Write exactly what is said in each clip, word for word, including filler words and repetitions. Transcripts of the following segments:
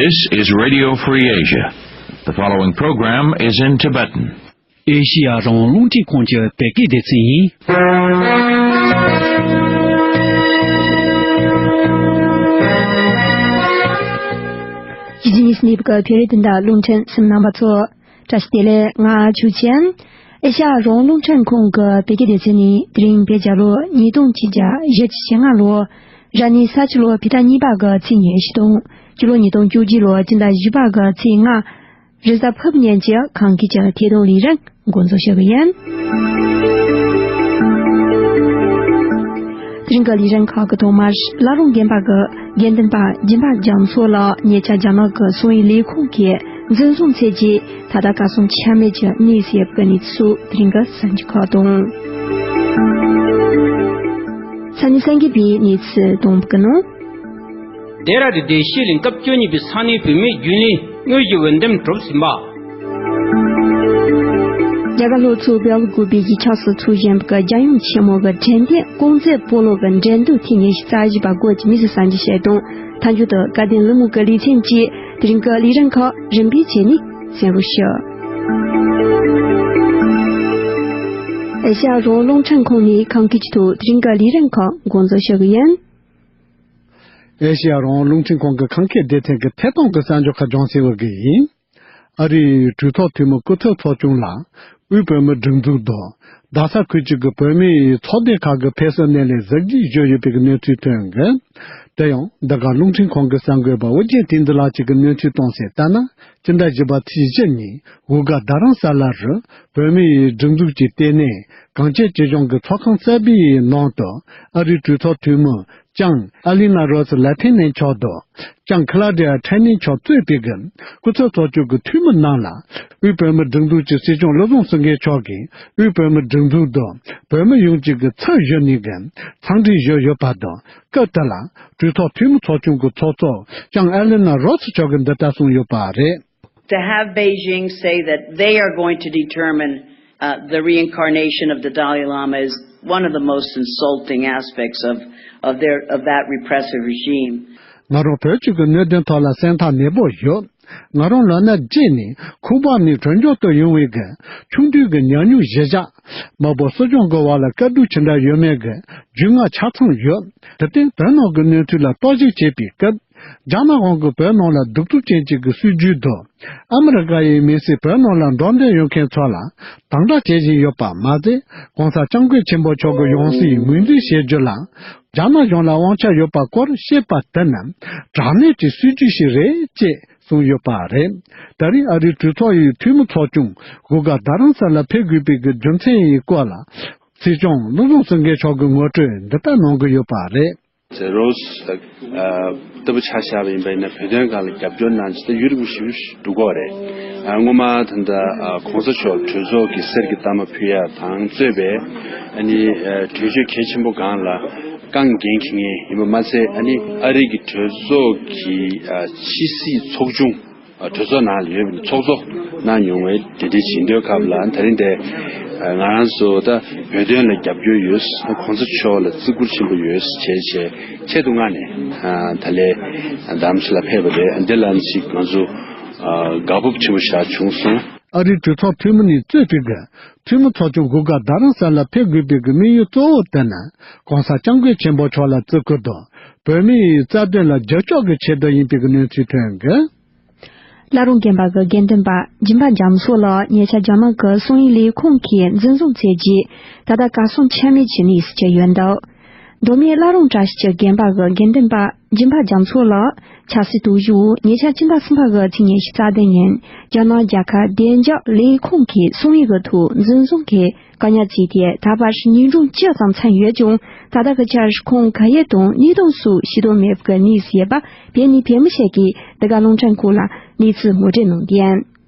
This is Radio Free Asia. The following program is in Tibetan. ཨེ་ཤི་ཡ་རང་དབང་རླུང་འཕྲིན་ཁང་གི་བོད་སྐད་སྡེ་ཚན་ཡིན། གཞིས་ཉི་སྣེབ་ཀྱི་བོད་རིགས་དོན་དག་རླུང་འཕྲིན་གསན་མཁན་རྣམ་པ་ཚོ། བཀྲ་ཤིས་བདེ་ལེགས། ང་ཆོས་ཅན། ཨེ་ཤ་ཡ་རང་དབང་རླུང་འཕྲིན་ཁང་གི་བོད་སྐད་སྡེ་ཚན་ནས་དེ་རིང་བོད་རྒྱལ་ལོ་ཉིས་སྟོང་ཆིག་བརྒྱ་བཞི་བཅུ་ཞེ་ལྔ་ལོ། ར་ནི་ས་ཆུ་ལོ་ཕི་ཏ་གཉིས་པ་གི་ཚེས་ཉེར་བཞི་དང་། སྤྱི་ལོ་ཉིས་སྟོང་བཅུ་གཅིག་ལོ་སྤྱི་ཟླ་བཞི་པ་གི་ཚེས་ལྔ། རེས་གཟའ་ཕུར་བུ་ཉིན་གྱི་ཁམས་སྐད་ཀྱི་ཐད་གཏོང་ལས་རིམ་འགོ་འཛུགས་ཞུ་གི་ཡིན། དེ་རིང་གི་ལས་རིམ་ཁག་གི་ཐོག་མར་བླ་རུང་དགོན་པ་གི་དགེ་འདུན་པ་སྦྱིན་པ་རྒྱ་མཚོ་ལགས་ཉེ་ཆར་རྒྱ་ནག་གི་སོང་ཡིན་ལས་ཁུངས་ཀྱིས་འཛིན་བཟུང་བྱས་རྗེས་ད་ལྟ་གར་སོང་ཆ་མེད་ཀྱི་གནས་སུ་ཡོད་པའི་གནས་ཚུལ་དེ་རིང་གི་གསར་འགྱུར་ཁག་དང་། ས་གནས་གསར་འགྱུར་པའི་གནས་ཚུལ་དང་པོ་གི་ནང་། ལྡེ་ར་ལྡུན་བདེ་སྐྱིད་གླིང་སྐབས་བཅུ་གཉིས་པའི་ས་གནས་བུད་མེད་རྒྱུན་ལས་དངོས་ཀྱི་འོས་འདེམས་གྲུབ་ཟིན་པ། རྒྱ་གར་ལྷོ་ཕྱོགས་བལ་གོ་བའི་ཡུལ་ཕྱོགས་སུ་འཚོགས་བཞིན་པའི་རྒྱལ་ཡུམ་ཆེན་མོ་གི་དྲན་རྟེན་ཀོང་ཙེ་སྤོ་ལོ་གི་འགྲན་བསྡུར་ཐེངས་ཉི་ཤུ་རྩ་བཞི་པ་སྒོ་ཀྱི་མིས་སུ་གསར་འགྱུར་བཤད་དང་། མཐའ་མཇུག་ཏུ་བཀའ་བསྟན་ལུགས་མང་གི་ལེ་ཚན་བཅས་དེ་རིང་གི་ལས་རིམ་ཁག་རིམ་པས་བྱས་ནས་གསན་རོགས་ཞུ། ཨེ་ཤ་ཡ་རང་དབང་རླུང་འཕྲིན་ཁང་ནས་ཁམས་སྐད་ཀྱི་ཐོག་དེ་རིང་གི་ལས་རིམ་ཁག་འགོ་འཛུགས་ཞུ་གི་ཡིན། ཨེ་ཤེ་ཡ་རང་དབང་རླུང་འཕྲིན་ཁང་གི་ཁམས་སྐད་སྡེ་ཚན་གྱི་ཐད་གཏོང་གི་གསར་འགྱུར་ཁག་ལྗོངས་ཟིན་པ་གི་ཡིན། ཨ་རིའི་གྲོས་ཚོགས་འཐུས་མི་སྐུ་ཚབ་ཚོགས་ཆུང་ལ་དབུས་བོད་མིའི་སྒྲིག་འཛུགས་དང་རྡ་ས་ཁུལ་གཅིག་གི་བོད་མིའི་ཚོགས་སྡེ་ཁག་གི་ཕེབས་བསུ་སྣེ་ལེན་གཟབ་རྒྱས་ཞུས་ཡོད་པའི་གནས་ཚུལ་ཐོན་ཡོད། དེ་ཡང་འདི་ག་རླུང་འཕྲིན་ཁང་གི་གསར་འགོད་པ་དབུ་རྒྱན་བསྟན་འཛིན་ལགས་ཀྱིས་གནས་ཚུལ་གཏོང་གསལ་ལྟར་ན། སྤྱི་ཟླ་བཞི་པ་ཚེས་བཞི་ཉིན་འོལ་སྒར་རྡ་རམ་ས་ལ་རུ་བོད་མིའི་སྒྲིག་འཛུགས་ཀྱི་ལྟེ་གནས་གངས་ཅན་སྐྱིད་གཤོངས་ཀྱི་ཚོགས་ཁང་གསར་པའི་ནང་དུ་ཨ་རིའི་གྲོས་ཚོགས་འཐུས་མི་ལྕམ་ཨ་ལི་ན་རོ་སི་ལ་ཐེན་ནན་མཆོག་དང་ལྕམ་ཁི་ལ་ཌི་ཡ་ཁྲེན་ནན་མཆོག་གཙོས་པའི་གི་སྐུ་ཚབ་ཚོགས་ཆུང་གི་འཐུས་མི་རྣམས་ལ་དབུས་བོད་མིའི་སྒྲིག་འཛུགས་ཀྱི་སྲིད་སྐྱོང་བློ་བཟང་སེང་གེ་མཆོག་གིས་དབུས་བོད་མིའི་སྒྲིག་འཛུགས་དང་བོད་མི་ཡོངས་ཀྱི་གི་ཚབ་ཞུས་ནས་གི་འཚམས་འདྲི་ཞུས་ཡོད་པ་དང་། སྐབས་དེ་ལ་གྲོས་ཚོགས་འཐུས་མི་ཚོགས་ཆུང་གི་ཚོགས་གཙོ་ལྕམ་ཨ་ལི་ན་རོ་སི་མཆོག་གིས་འདི་ལྟར་གསུངས་ཡོད་པ་རེད། To have Beijing say that they are going to determine, uh, the reincarnation of the Dalai Lama is one of the most insulting aspects of, of their, of that repressive regime. ང་རང་བོད་ཀྱི་གནད་དོན་ཐོག་ལ་སེམས་ཐག་ནན་པོ་ཡོད། ང་རང་ལོ་ན་བརྒྱད་ནས་ཁུག་པ་ནས་གྲོན་ཆུང་དུ་ཡོང་བའི་གི་ཆུང་དུས་ཀྱི་ཉམས་མྱོང་གཞིར་བཞག་མ་འོངས་པའི་སྲིད་སྐྱོང་གི་བར་ལ་བཀའ་བསྡུར་ཇི་འདྲ་ཡོད་མེད་ཀྱི་རྒྱུས་མངའ་ཆ་ཚང་ཡོད། དེར་བརྟེན་བོད་ནང་གི་གནས་ཚུལ་ལ་རྟོག་ཞིབ་བྱེད་པའི་སྐབས། རྒྱ་ནག་གཞུང་གིས་བོད་ནང་ལ་གདུག་རྩུབ་ཅན་གཅིག་གི་སྲིད་ཇུས་དང་། ཨ་མི་རི་ཀ་ཡི་མི་སེར་བོད་ནང་ལ་འགྲོ་འདོད་ཡོད་མཁན་ཚོ་ལ་དམ་དྲག་བྱེད་བཞིན་ཡོད་པ་མ་ཟད། ༸གོང་ས་༸སྐྱབས་མགོན་ཆེན་པོ་མཆོག་གི་ཡང་སྲིད་ངོས་འཛིན་བྱེད་རྒྱུ་ལ་རྒྱ་ནག་གཞུང་ལ་དབང་ཆ་ཡོད་པ་སྐོར་བཤད་པ་དེ་ནི་དྲག་གནོན་གྱི་སྲིད་ཇུས་ཤིག་རེད་ཅེས་གསུངས་ཡོད་པ་རེད། ད་རེས་ཨ་རིའི་གྲོས་ཚོགས་ཡི་འཐུས་མི་ཚོགས་ཆུང་འོལ་སྒར་རྡ་རམ་ས་ལ་ཕེབས་དགོས་པའི་གི་རྒྱུ་མཚན་ཡི་སྐོར་ལ་སྲིད་སྐྱོང་བློ་བཟང་སེང་གེ་མཆོག་གིས་ངོ་སྤྲོད་འདི་ལྟར་གནང་གི་ཡོད་པ་རེད། ཟེར་རོ། ལྟ་བུ་ཆ་བཞག་པ་ཡིན་པ་ཡིན་ན་བོད་དོན་སྒང་ལ་རྒྱབ་སྐྱོར་གནང་ཆེད་དུ་ཡུན་རིང་པོ་ཞིག་འགྲོ་གི་ཡོད་རེད། སྔོན་མ་ད་ལྟ་༸གོང་ས་མཆོག་གྲོས་ཚོགས་ཀྱི་གསེར་གྱི་རྟགས་མ་ཕུལ་ཡ་དང་གཙོས་པའི་ཨ་ནི་གྲོས་ཆོད་གལ་ཆེན་པོ་སྒང་ལ་རྐང་འགན་འཁྱེར་མཁན་ཡིན་པ་མ་ཟད། ཨ་ནི་ཨ་རི་གི་གྲོས་ཚོགས་ཀྱི་ཕྱི་སྲིད་ཚོགས་ཆུང་། གྲོས་ཚོགས་ནང་ལ་ཡོད་པའི་ཚོགས་གཙོ་གནང་མྱོང་བའི་གྲ་སྒྲིག་བྱེད་འདོད་སྐབས་ལ། ད་རིང་དེ་ང་རང་ཚོ་ད་བོད་དོན་ལ་རྒྱབ་སྐྱོར་ཡོད། ༸གོང་ས་མཆོག་ལ་བརྩི་བཀུར་ཆེན་པོ་ཡོད་ཅེས་ཆེད་དུ་མངགས་ནས་ད་ལན་རྡ་རམ་ས་ལ་ཕེབས་པ་རེད། འདི་ལ་ཅིག་ང་ཚོ་དགའ་སྤོབས་ཆེན་པོ་ཞིག་བྱུང་སོང་། ཨ་རིའི་གྲོས་ཚོགས་འཐུས་མི་ནས་གཙོས་པའི་གི་འཐུས་མི་ཚོགས་ཆུང་འོལ་སྒར་རྡ་རམ་ས་ལ་ཕེབས་དགོས་པའི་གི་དམིགས་ཡུལ་གཙོ་བོ་དེ་ནི་༸གོང་ས་༸སྐྱབས་མགོན་ཆེན་པོ་མཆོག་ལ་བརྩི་བཀུར་དང་བོད་མིའི་རྩ་དོན་ལ་རྒྱབ་སྐྱོར་གྱི་ཆེད་དུ་ཡིན་པའི་གི་གནས་ཚུལ་ཐོན་གི། བླ་རུང་དགོན་པ་གི་དགེ་འདུན་པ་སྦྱིན་པ་རྒྱ་མཚོ་ལགས་ཉེ་ཆར་རྒྱ་ནག་གི་སང་ཡིན་ལས་ཁུངས་ཀྱིས་འཛིན་བཟུང་བྱས་རྗེས་ད་ལྟ་གར་སོང་ཆ་མེད་ཀྱི་གནས་སུ་གྱུར་ཡོད་འདུག་མདོ་སྨད་བླ་རུང་བཀྲ་ཤིས་ཀྱི་དགོན་པ་གི་དགེ་འདུན་པ་སྦྱིན་པ་རྒྱ་མཚོ་ལགས་ཆབ་སྲིད་དོགས་གཞི་འོག་ཉེ་ཆར་སྤྱི་ཟླ་གསུམ་པ་གི་ཚེས་ཉི་ཤུ་རྩ་བདུན་ཉིན་རྒྱ་ནག་རྒྱལ་ཁབ་བདེ་འཇགས་ལས་ཁུངས་ཀྱིས་སང་ཡིན་གི་ཐོག་འཛིན་བཟུང་གིས། བཀག་ཉར་བྱས་ཏེ་ད་བར་ཉིན་གྲངས་བཅུ་ཙམ་ཚང་ཡོད་ཀྱང་ད་ལྟ་གི་ཆར་ཁོང་ག་ཡེ་དང་གནས་སྟངས་སོགས་ཤེས་རྟོགས་མེད་པའི་གནས་སུ་ཡོད་པ་བོད་ནས་བོད་མི་ཞིག་གིས་འདི་ག་རླུང་འཕྲིན་ཁང་ལ་གནས་ཚུལ་ངོ་སྤྲོད་གནང་དོན།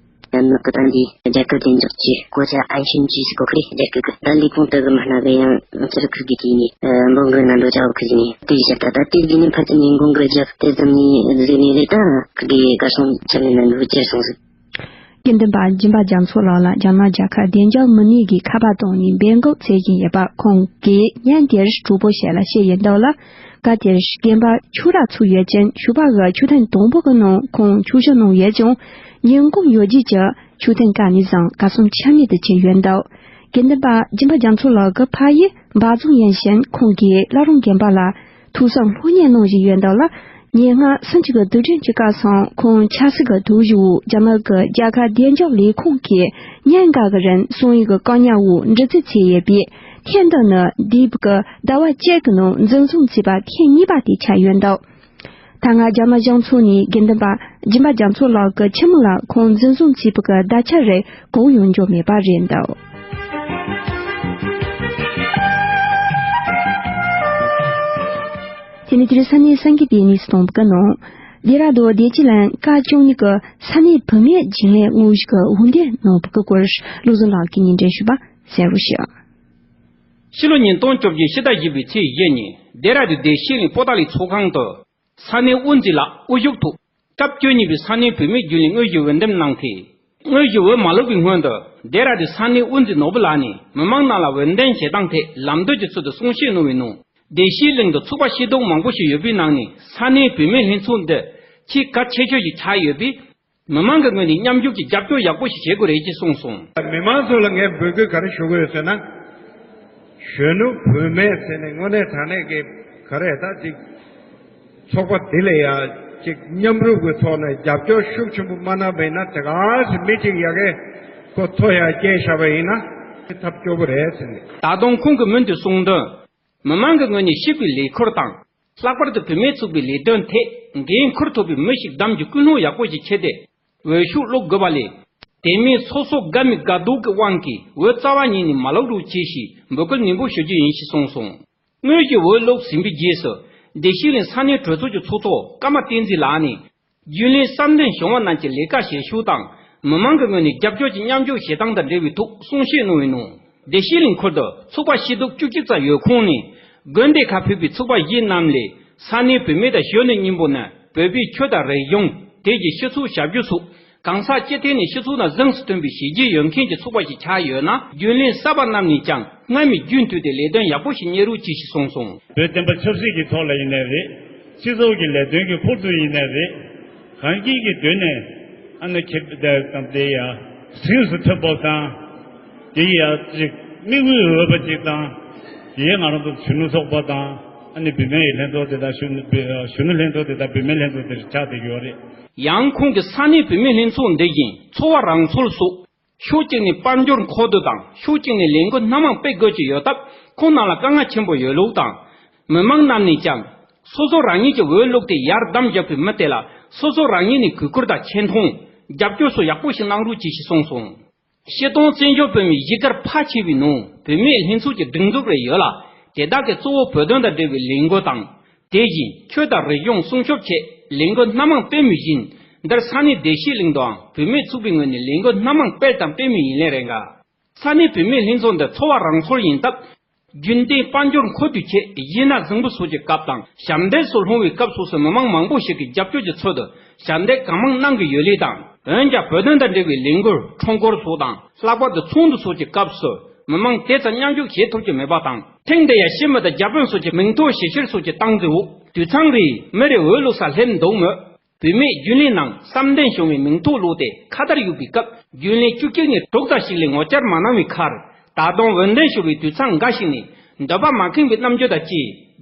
ཡང་ན་ཀི་ཏང་གིས་རྒྱལ་ཁབ་བདེ་འཇགས་ཀྱི་གོ་ཆ་ཨན་ཤིན་ཅུས་སུ་གོ་ཁ་རེད། རྒྱལ་ཁབ་ཀྱི་ལས་ཁུངས་དེ་གི་མ་ན་གི་ཡང་ཚུར་ཁུར་གི་དེ་ནས་འབོད་འགུག་གནང་འགྲོ་ཅག་ཁུར་གི་ནས་དེ་བཞག་ད་ལྟ་དེ་གི་ནས་ཕལ་ཆེར་ཉིན་གུང་གི་རྒྱབ་དེ་ཙམ་ནས་གཟིགས་ནས་རེད། ད་ཁུར་གི་གར་སོང་ཆ་ནས་ན་འགྲོ་ཅེར་སོང་ཟིག་དགེ་འདུན་པ་སྦྱིན་པ་རྒྱ་མཚོ་ལགས་ལ་རྒྱ་ནག་རྒྱལ་ཁབ་བདེ་འཇགས་མི་སྣས་ཀྱིས་ཁ་པར་བཏང་ནས་འབོད་འགུག་བྱེད་བཞིན་ཡོད་པ་ཁོང་གིས་ཉིན་དེར་གྲོགས་པོ་ཞིག་ལ་བཤད་ཡོད་འདུག་ལ། སྐབས་དེར་རྒན་པ་ཆུ་རགས་ཚུགས་ཡོད་ཅིང་ཞོགས་པ་གི་ཆུ་ཐེངས་དང་པོ་གི་ནང་ཁོང་ཆུ་བཞུར་གནང་ཡོད་ཀྱང་། ཉིན་གུང་ཡོལ་རྗེས་ཀྱི་ཆུ་ཐེངས་ཀ་ནས་བཟུང་གར་སོང་ཆ་མེད་དུ་ཕྱིན་ཡོད་འདུག་དགེ་འདུན་པ་སྦྱིན་པ་རྒྱ་མཚོ་ལགས་ཀྱི་ཕ་ཡུལ་འབའ་རྫོང་ཡིན་ཞིང་། ཁོང་གིས་བླ་རུང་དགོན་པ་ལ་ཐུགས་བསམ་ལྷོད་གཉེར་གནང་བཞིན་ཡོད་འདུག་ལ། ཉིན་སྔ་སུམ་ཅུ་གི་དུས་དྲན་གྱི་སྐབས་སུའང་ཁོང་ཆབ་སྲིད་ཀྱི་སྒྲོམ་གཞི་འོག་རྒྱ་ནག་གི་རྒྱལ་ཁབ་བདེ་འཇགས་ལས་ཁུངས་ཀྱིས་ཉིན་འགའ་གི་རིང་གསང་ཡིག་གི་བཀག་ཉར་འོག་འདྲི་རྩད་བྱས་ཡོད་པས། ཐེངས་འདི་ནི་འདས་པའི་ཟླ་བ་གཅིག་གི་ནང་འཛིན་བཟུང་བྱས་པ་ཐེངས་གཉིས་པ་དེ་ཆགས་ཡོད་འདུག་ད་སྔ་རྒྱ་ནག་གཞུང་ཕྱོགས་ནས་དགེ་འདུན་པ་སྦྱིན་པ་རྒྱ་མཚོ་ལགས་ཀྱི་ཁྱིམ་ལ་ཁོང་འཛིན་བཟུང་བྱས་པ་གི་བརྡ་ཁྱབ་རེ་གང་ཡང་འབྱོར་མེད་པ་རེད་འདུག་དེ་ནས་དེ་རིང་ས་གནས་སེང་གེ་སྡེ་གཉིས་སུ་གཏོང་བ་གི་ནང་། ལྡེ་ར་ལྡུན་བདེ་སྐྱིད་གླིང་ཀ་བཅུ་གཉིས་ཀྱི་ས་གནས་བུད་མེད་རྒྱུན་ལས་དངོས་གཞི་གི་འོས་འདེམས་གནང་བ་གི་སྐོར་བློ་བཟང་ལགས་ཀྱིས་སྙན་སྒྲོན་ཞུས་པ་གསན་རོགས་ཞུ། ཕྱི་ལོ་ཉིས་སྟོང་བཅོ་བརྒྱད་ཕྱི་ཟླ་བཞི་པའི་ཚེས་བཞི་ཉིན་ལྡེ་ར་ལྡུན་བདེ་སྐྱིད་གླིང་པོ་ཏཱ་ལའི་ཚོགས་ཁང་དུ། ས་གནས་དབུ་འཛིན་ལགས་དབུ་བཞུགས་ཐོག་སྐབས་བཅུ་གཉིས་པའི་ས་གནས་བུད་མེད་རྒྱུན་ལས་དངོས་གཞི་འོས་འདེམས་གནང་སྟེ། དངོས་གཞི་འོས་མ་བླུགས་པའི་སྔོན་དུ་ལྡེ་ར་ལྡུན་ས་གནས་དབུ་འཛིན་ནོར་བུ་ལགས་ནས་མི་མང་རྣམས་ལ་འོས་འདེམས་བྱེད་སྟངས་ཐད་ལམ་སྟོན་གྱི་ཚུལ་དུ་གསུང་བཤད་གནང་བའི་ནང་། བདེ་སྐྱིད་གླིང་དུ་ཚོགས་པ་ཤེས་རྟོགས་མང་པོ་ཞིག་ཡོད་པའི་ནང་ནས་ས་གནས་བུད་མེད་ལྷན་ཚོགས་འདི་ཆེས་གལ་ཆེ་ཤོས་ཤིག་ཆགས་ཡོད་པས། མི་མང་གི་ངོས་ནས་མཉམ་ཞུགས་ཀྱིས་རྒྱབ་སྐྱོར་ཡག་པོ་ཞིག་བྱེད་དགོས་རེད་ཅེས་གསུངས་སོང་། མི་མང་ཚོ་ལ་ངས་འབོད་སྐུལ་ག་རེ་ཞུ་གི་ཡོད་ཟེར་ན། གཞོན་ནུ་བུད་མེད་ཟེར་ནས་དངོས་གནས་དྲང་གནས་ཀྱི་ག་རེ་ད་ཅིག་ཚོགས་པ་འདི་ལ་ཡ་ཅིག་མཉམ་རུབ་ཀྱི་ཐོག་ནས་རྒྱབ་སྐྱོར་ཤུགས་ཆེན་པོ་མ་གནང་བ་ཡིན་ན། དེ་ག་ཚོད་མི་གཅིག་ཡ་གི་ཁོ་ཐོ་ཡ་སྐྱེལ་བཞག་པ་ཡིན་ན་ཐབས་སྐྱོ་པོ་རེད་ཟེར་ནས། ད་དུང་ཁོང་གིས་མུ་མཐུད་གསུངས་དོན། མི་མང་གི་ངོས་ནས་སྤྱི་པའི་ལས་ཁུར་དང་། ལྷག་པར་དུ་བུད་མེད་ཚོགས་པའི་ལས་དོན་ཐད་འགན་འཁུར་ཐུབ་པའི་མི་ཞིག་བདམས་རྒྱུ་ཀུན་སློང་ཡག་པོ་ཞིག་ཆེ་སྟེ། འོས་ཤོག་བླུག་དགོས་པ་ལས། དེ་མིན་སོ་སོ་དགའ་མི་དགའ་སྡུག་གི་དབང་གིས་འོས་རྩ་བ་ཉིད་ནས་མ་བླུག་རོགས་གྱིས་ཞེས་འབོད་སྐུལ་ནན་པོ་ཞུ་རྒྱུ་ཡིན་ཞེས་གསུངས་སོང་། དངོས་ཀྱི་འོས་བླུག་ཟིན་པའི་རྗེས་སུ། བདེ་སྐྱིད་གླིང་ས་གནས་གྲོས་ཚོགས་ཀྱི་ཚོགས་གཙོ་ཀརྨ་བསྟན་འཛིན་ལགས་ནས། རྒྱུན་ལས་གསར་འདེམས་བྱུང་བ་རྣམས་ཀྱི་ལས་ཀ་བྱེད་ཕྱོགས་དང་། མི་མང་གི་ངོས་ནས་རྒྱབ་སྐྱོར་གྱི་མཉམ་ཞུགས་བྱེད་སྟངས་དང་འབྲེལ་བའི་ཐོག་གསུང་བཤད་གནང་བའི་ནང་། བདེ་སྐྱིད་གླིང་ཁུལ་དུ་ཚོགས་པ་ཕྱི་སྡོད་བཅུ་གཅིག་ཙམ་ཡོད་ཁོངས་ནས། དགོན་སྡེ་ཁག་ཕུད་པའི་ཚོགས་པ་བཞི་རྣམས་ལས་ས་གནས་བུད་མེད་དང་གཞོན་ནུ་གཉིས་པོ་ནི་བོད་པའི་ཆོས་དང་རིག་གཞུང་། དེ་བཞིན་སྤྱི་ཚོགས་ཞབས་ཞུ་སོགས་གང་ཟག་སྤྱི་ཐད་ནས་སྤྱི་ཚོགས་ནང་གཟེངས་སུ་ཐོན་པའི་བྱས་རྗེས་ཡོད་མཁན་གྱི་ཚོགས་པ་ཞིག་ཆགས་ཡོད་ན། རྒྱུན་ལས་གསར་པ་རྣམས་ནས་ཀྱང་སྔར་མེད་རྒྱུན་མཐུད་དེ་ལས་དོན་ཡག་པོ་ཞིག་གཉེར་རོགས་གྱིས་ཞེས་གསུངས་སོང་། བོད་བསྟན་པ་ཆབ་སྲིད་ཀྱི་ཐོག་ལ་ཡིན་ནའི་རེད། སྤྱི་ཚོགས་ཀྱི་ལས་དོན་གྱི་ཁུལ་དུ་ཡིན་ནའི་རེད། གང་སྐྱིད་ཀྱི་དོན་ནས་ཨ་ནི་ཁེ་དང་དེ་ཡ་གཟེངས་སུ་ཐོན་པ་དང་། དེ་ཡ་ཅིག་དམིགས་ཡུལ་འོས་པ་ཅིག་དང་། དེ་ང་རང་ཚོ་གཞོན་ནུ་ཚོགས་པ་དང་ཨ་ནི་བུད་མེད་ཀྱི་ལྷན་ཚོགས་དེ་དང་གཞོན་ནུ་བུ་གཞོན་ནུ་ལྷན་ཚོགས་དེ་དང་བུད་མེད་ལྷན་ཚོགས་དེ་ཆགས་བསྡད་ཡོད་རེད། ཡང་ཁོང་གིས་ས་གནས་བུད་མེད་ལྷན་ཚོགས་འདི་བཞིན་འཚོ་བ་རང་འཚོལ་སོགས། ཕྱོགས་གཅིག་ནས་དཔལ་འབྱོར་མཁོ་འདོད་དང་ཕྱོགས་གཅིག་ནས་ལས་འགུལ་སྣ་མང་སྤེལ་དགོས་ཀྱི་ཡོད་སྟབས། ཁོང་རྣམས་ལ་དཀའ་ངལ་ཆེན་པོ་ཡོད་ལུགས་དང་། མི་མང་རྣམས་ནས་ཀྱང་། སོ་སོ་རང་ཉིད་ཀྱི་འོས་བླུགས་ཏེ་ཡར་བདམས་བཞག་པའི་མི་དེ་ལ་སོ་སོ་རང་ཉིད་ནས་གུས་བཀུར་དང་ཆེ་མཐོང་། རྒྱབ་སྐྱོར་སོགས་ཡག་པོ་ཞིག་གནང་རོགས་གྱིས་ཞེས་གསུངས་སོང་། སྤྱིར་བཏང་བཙན་བྱོལ་བོད་མིའི་གཞིས་སྒར་ཕལ་ཆེ་བའི་ནང་བུད་མེད་ལྷན་ཚོགས་ཀྱི་སྒྲིག་འཛུགས་རེ་ཡོད་ལ། དེ་དག་གིས་གཙོ་བོ་བོད་དོན་དང་འབྲེལ་བའི་ལས་འགུལ་དང་། དེ་བཞིན་ཆོས་དང་རིག་གཞུང་སྲུང་སྐྱོབ་ཆེད་ལས་འགུལ་སྣ་མང་སྤེལ་མུས་བཞིན། འདིར་ས་གནས་བདེ་སྐྱིད་གླིང་དུའང་བུད་མེད་ཚོགས་པའི་ངོས་ནས་ལས་འགུལ་སྣ་མང་སྤེལ་དང་སྤེལ་མུས་ཡིན་ལེ་རེད་འགའ། ས་གནས་བུད་མེད་ལྷན་ཚོགས་འདི་འཚོ་བ་རང་འཚོལ་ཡིན་སྟབས། རྒྱུན་ལྡན་དཔལ་འབྱོར་མཁོ་འདོད་ཆེད་གཞས་སྣ་བཟང་པོ་སོགས་ཀྱི་སྐབས་དང་ཞབས་འདེགས་སུ་ལྷུང་བའི་སྐབས་སོགས་སུ་མི་མང་མང་པོ་ཞིག་གིས་རྒྱབ་སྐྱོར་གྱི་ཚུལ་དུ་ཞབས་འདེགས་གང་མང་གནང་གི་ཡོད་ལེ་དང་། འོན་ཀྱང་བོད་དོན་དང་འབྲེལ་བའི་ལས་འགུལ་ཁྲོམ་སྐོར་སོགས་དང་། ལྷག་པར་དུ་ཚོགས་འདུ་སོགས་ཀྱི་སྐབས་སུ་མི་མང་དེ་ཙམ་མཉམ་ཞུགས་བྱེད་ཐུབ་ཀྱི་མེད་པ་དང་། ཐེངས་འདི་ཡང་སྤྱི་མི་དང་བརྒྱ་དཔོན་སོགས་ཀྱི་མིང་ཐོ་ཞིབ་བཤེར་སོགས་ཀྱི་སྟངས་འཛིན་འོག་དུད་ཚང་རེའི་མི་རེ་འོས་བླུགས་ས་སླེབས་འདུག་མོད། བུད་མེད་རྒྱུན་ལས་རྣམས་གསར་འདེམས་བྱུང་བའི་མིང་ཐོ་བླུགས་ཏེ་ཁ་བརྡར་གཡུགས་པའི་སྐབས། རྒྱུན་ལས་བཅུ་གཅིག་ནས་དྲུག་ཙམ་ཞིག་ལས་ངོ་བཅར་མ་གནང་བའི་ཁར། ད་དུང་འོས་འདེམས་ཞུ་བའི་དུད་ཚང་འགའ་ཞིག་ནས་འདོད་པ་མ་ཁེངས་པའི་རྣམ་འགྱུར་དང་བཅས་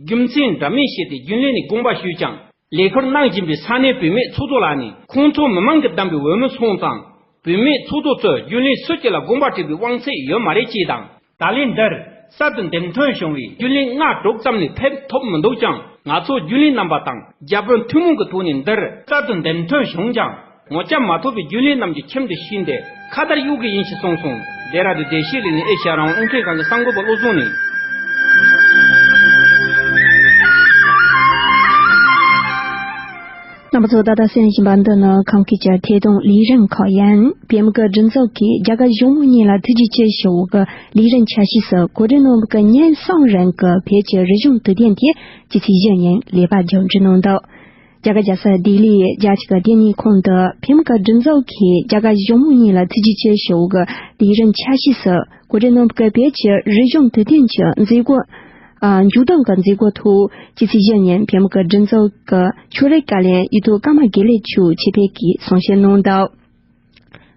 རྒྱུ་མཚན་འདྲ་མིན་བཤད་དེ་རྒྱུན་ལས་ནས་དགོངས་པ་ཞུས་ཀྱང་། ལས་ཁུར་གནང་བཞིན་པའི་ས་གནས་བུད་མེད་ཚོགས་གཙོ་ལགས་ནས་ཁོང་ཚོ་མི་མང་གིས་བདམས་པའི་འོས་མི་སོང་ཙང་། བུད་མེད་ཚོགས་གཙོ་ཚོས་རྒྱུན་ལས་སུ་གཅིག་ལ་དགོངས་པ་དྲིས་པའི་དབང་ཚད་ཡོད་མ་རེད་ཅེས་དང་། ད་ལན་འདིར་གསར་དུ་འདེམས་ཐོན་བྱུང་བའི་རྒྱུན་ལས་ལྔ་དྲུག་ཙམ་ལས་ཕེབས་ཐུབ་མི་འདུག་ཀྱང་། ང་ཚོ་རྒྱུན་ལས་རྣམ་པ་དང་བརྒྱ་དཔོན་ཐུན་མོང་གི་ཐོག་ནས་འདིར་གསར་དུ་འདེམས་ཐོན་བྱུང་ཀྱང་། ངོ་བཅར་མ་ཐུབ་པའི་རྒྱུན་ལས་རྣམས་ཀྱི་ཁྱིམ་དུ་ཕྱིན་ཏེ་ཁ་བརྡར་གཡུག་གི་ཡིན་ཞེས་གསུངས་སོང་། ལྡེ་ར་ལྡུན་བདེ་སྐྱིད་གླིང་ནས་ཨེ་ཤ་ཡ་རང་དབང་རླུང་འཕྲིན་ཁང་གི་གསར་འགོད་པ་བློ་བཟང་ནས། རྣམ་པ་ཚོ་ད་ལྟ་གསན་བཞིན་པ་འདི་ནི་ཁམས་སྐད་ཀྱི་ཐད་གཏོང་ལས་རིམ་ཁག་ཡིན། བོད་མི་གི་སྒྲིག་འཛུགས་ཀྱིས་རྒྱ་གར་གཞུང་མང་གཉིས་ལ་ཐུགས་རྗེ་ཆེ་ཞུ་བའི་ལས་རིམ་ཆ་ཤས་སུ་གོ་སྒྲིག་གནང་བའི་ཉིན་གསུམ་རིང་གི་བོད་ཀྱི་རིག་གཞུང་དུས་དེབ་དེ་སྤྱི་ཚེས་བཞི་ཉིན་ལས་པ་རྒྱང་བསྒྲགས་གནང་འདུག་རྒྱ་གར་རྒྱལ་ས་ལྡི་ལིའི་རྒྱ་ཆེ་གི་ལྟེ་གནས་ཁང་དུ་བོད་མི་གི་སྒྲིག་འཛུགས་ཀྱིས་རྒྱ་གར་གཞུང་མང་གཉིས་ལ་ཐུགས་རྗེ་ཆེ་ཞུ་བའི་ལས་རིམ་ཆ་ཤས་སུ་གོ་སྒྲིག་གནང་བའི་བོད་ཀྱི་རིག་གཞུང་དུས་དེབ་ཀྱི་མཛད་སྒོ། ཨ། མཇུག་བསྡོམས་ཀྱི་མཛད་སྒོ་ཐོག་སྤྱི་ཚེས་བཞི་ཉིན་བལ་ཡུལ་གྱི་མགྲིན་ཚབ་ཀྱི་ཆོས་རིག་བཀའ་བློན་གཡུ་ཐོག་ཀརྨ་དགེ་ལེགས་མཆོག་ཆེད་ཕེབས་ཀྱིས་གསུང་བཤད་གནང་འདུག་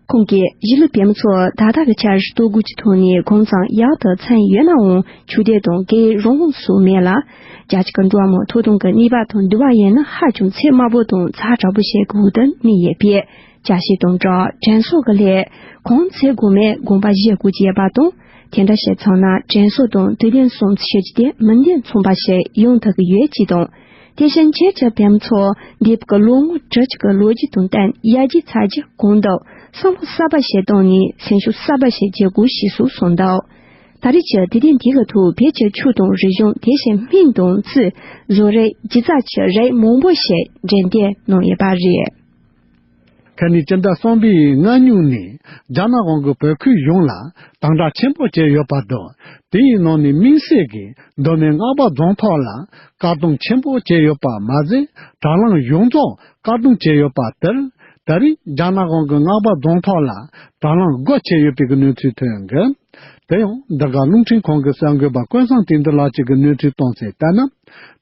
ཁོང་གིས་གཞིས་ལུས་བལ་མི་ཚོ་ད་ལྟ་གི་ཆར་ལྟོ་གོས་ཀྱི་ཐོག་ནས་གང་ཙམ་ཡག་ཏུ་ཚང་ཡོད་ནའང་ཆོས་དད་དང་སྐད་ཡིག་རང་དབང་སོགས་མེད་ལ། རྒྱ་ཆེ་གི་འགྲོ་བ་མིའི་ཐོབ་ཐང་གི་གནས་བབ་དང་བསྡུར་བ་ཡིན་ན་ཧ་ཅང་ཚད་དམའ་པོ་དང་ཚ་དྲག་པོ་ཞིག་གི་འོག་ཏུ་གནས་ཡོད་པས། ཅ་ཤེས་དང་སྦྲགས་དྲན་གསོ་གི་ལས་གང་འཚོལ་དགོས་མིན་དགོངས་པ་བཞེས་དགོས་ཀྱི་ཡོད་པ་དང་། དེ་འདྲ་བྱས་ཚར་ན་དྲན་གསོ་དང་དུས་ལྡན་སྲུང་བརྩི་བྱེད་རྒྱུ་དེ་མིག་ལྡན་མཚུངས་པ་ཞིག་ཡོང་ཐུབ་ཀྱི་ཡོད་ཅེས་དང་། དེ་བཞིན་ཁྱེད་ཀྱི་བལ་མི་ཚོ་འདས་པའི་ལོ་ངོ་དྲུག་ཅུ་གི་ལོ་རྒྱུས་དང་བསྟུན་ཡར་རྒྱས་ཚར་རྒྱུ་གང་ལྟར་བསམ་བློ་གསར་པ་ཞིག་བཏང་ནས་སེམས་ཤུགས་གསར་པ་ཞིག་བསྐྱེད་དགོས་ཞེས་སོགས་གསུངས་འདུག་ད་རེས་ཀྱི་དུས་སྟོན་དེ་གི་ཐོག་བོད་ཀྱི་ཆོས་དང་རིག་གཞུང་དེ་བཞིན་སྨན་དང་རྩིས། བཟོ་རིག་སྒྱུ་རྩལ་གྱི་རིགས་མང་པོ་ཞིག་འགྲེམས་སྟོན་གནང་ཡོད་པ་རེད། ཁ་ཉིན་སྤྱི་ཟླ་གསུམ་པའི་སྔ་ཉིན་ནས་རྒྱ་ནག་གཞུང་གིས་བོད་ཁུལ་ཡོངས་ལ་དམ་དྲག་ཆེན་པོ་བྱས་ཡོད་པ་དང་། དེའི་ནང་ནས་དམིགས་བསལ་གྱིས་མདོ་སྨད་རྔ་པ་རྫོང་ཐོག་ལ་བཀག་སྡོམ་ཆེན་པོ་བྱས་ཡོད་པ་མ་ཟད། དྲ་ལམ་ཡོངས་རྫོགས་བཀག་སྡོམ་བྱས་ཡོད་པ་ལྟར། ད་རེས་རྒྱ་ནག་གཞུང་གིས་རྔ་པ་རྫོང་ཐོག་ལ་དྲ་ལམ་སྒོ་ཕྱེ་ཡོད་པའི་གནས་ཚུལ་ཐོན་ཡོད། དེ་ཡང་འདི་ག་རླུང་འཕྲིན་ཁང་གི་གསར་འགོད་པ་ཀུན་བཟང་བསྟན་འཛིན་ལགས་ཀྱིས་གནས་ཚུལ་བཏོན་གསལ་ལྟར་ན།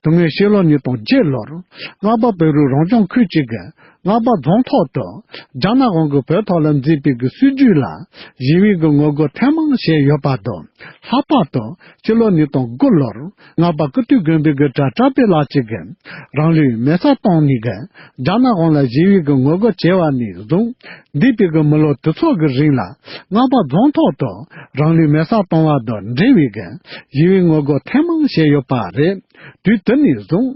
དེ་སྔའི་ཕྱི་ལོ་ཉིས་སྟོང་བརྒྱད་ལོར་རྔ་པ་བོད་རིགས་རང་སྐྱོང་ཁུལ་གཅིག་གི་རྔ་པ་རྫོང་ཐོག་ཏུ་རྒྱ་ནག་གཞུང་གིས་བོད་ཐོག་ལ་མཛད་པའི་གི་སྲིད་ཇུས་ལ་ཞི་བའི་གི་ངོ་རྒོལ་ཐེངས་མང་བྱས་ཡོད་པ་དང་། ལྷག་པར་དུ་ཕྱི་ལོ་ཉིས་སྟོང་དགུ་ལོར་རྔ་པ་ཀིརྟི་དགོན་པའི་གི་གྲྭ་བཀྲ་བྷེ་ལགས་ཀྱིས་གི་རང་ལུས་མེ་སྲེག་བཏང་ནས་གི་རྒྱ་ནག་གཞུང་ལ་ཞི་བའི་གི་ངོ་རྒོལ་བྱས་པ་ནས་བཟུང་། འདས་པའི་གི་མི་ལོ་དུས་ཚོད་ཀྱི་རིང་ལ་རྔ་པ་རྫོང་ཐོག་ཏུ་རང་ལུས་མེ་སྲེག་བཏང་བ་དང་འབྲེལ་བའི་གི་ཞི་བའི་ངོ་རྒོལ་ཐེངས་མང་བྱས་ཡོད་པ་རེད། དུས་དེ་ནས་བཟུང་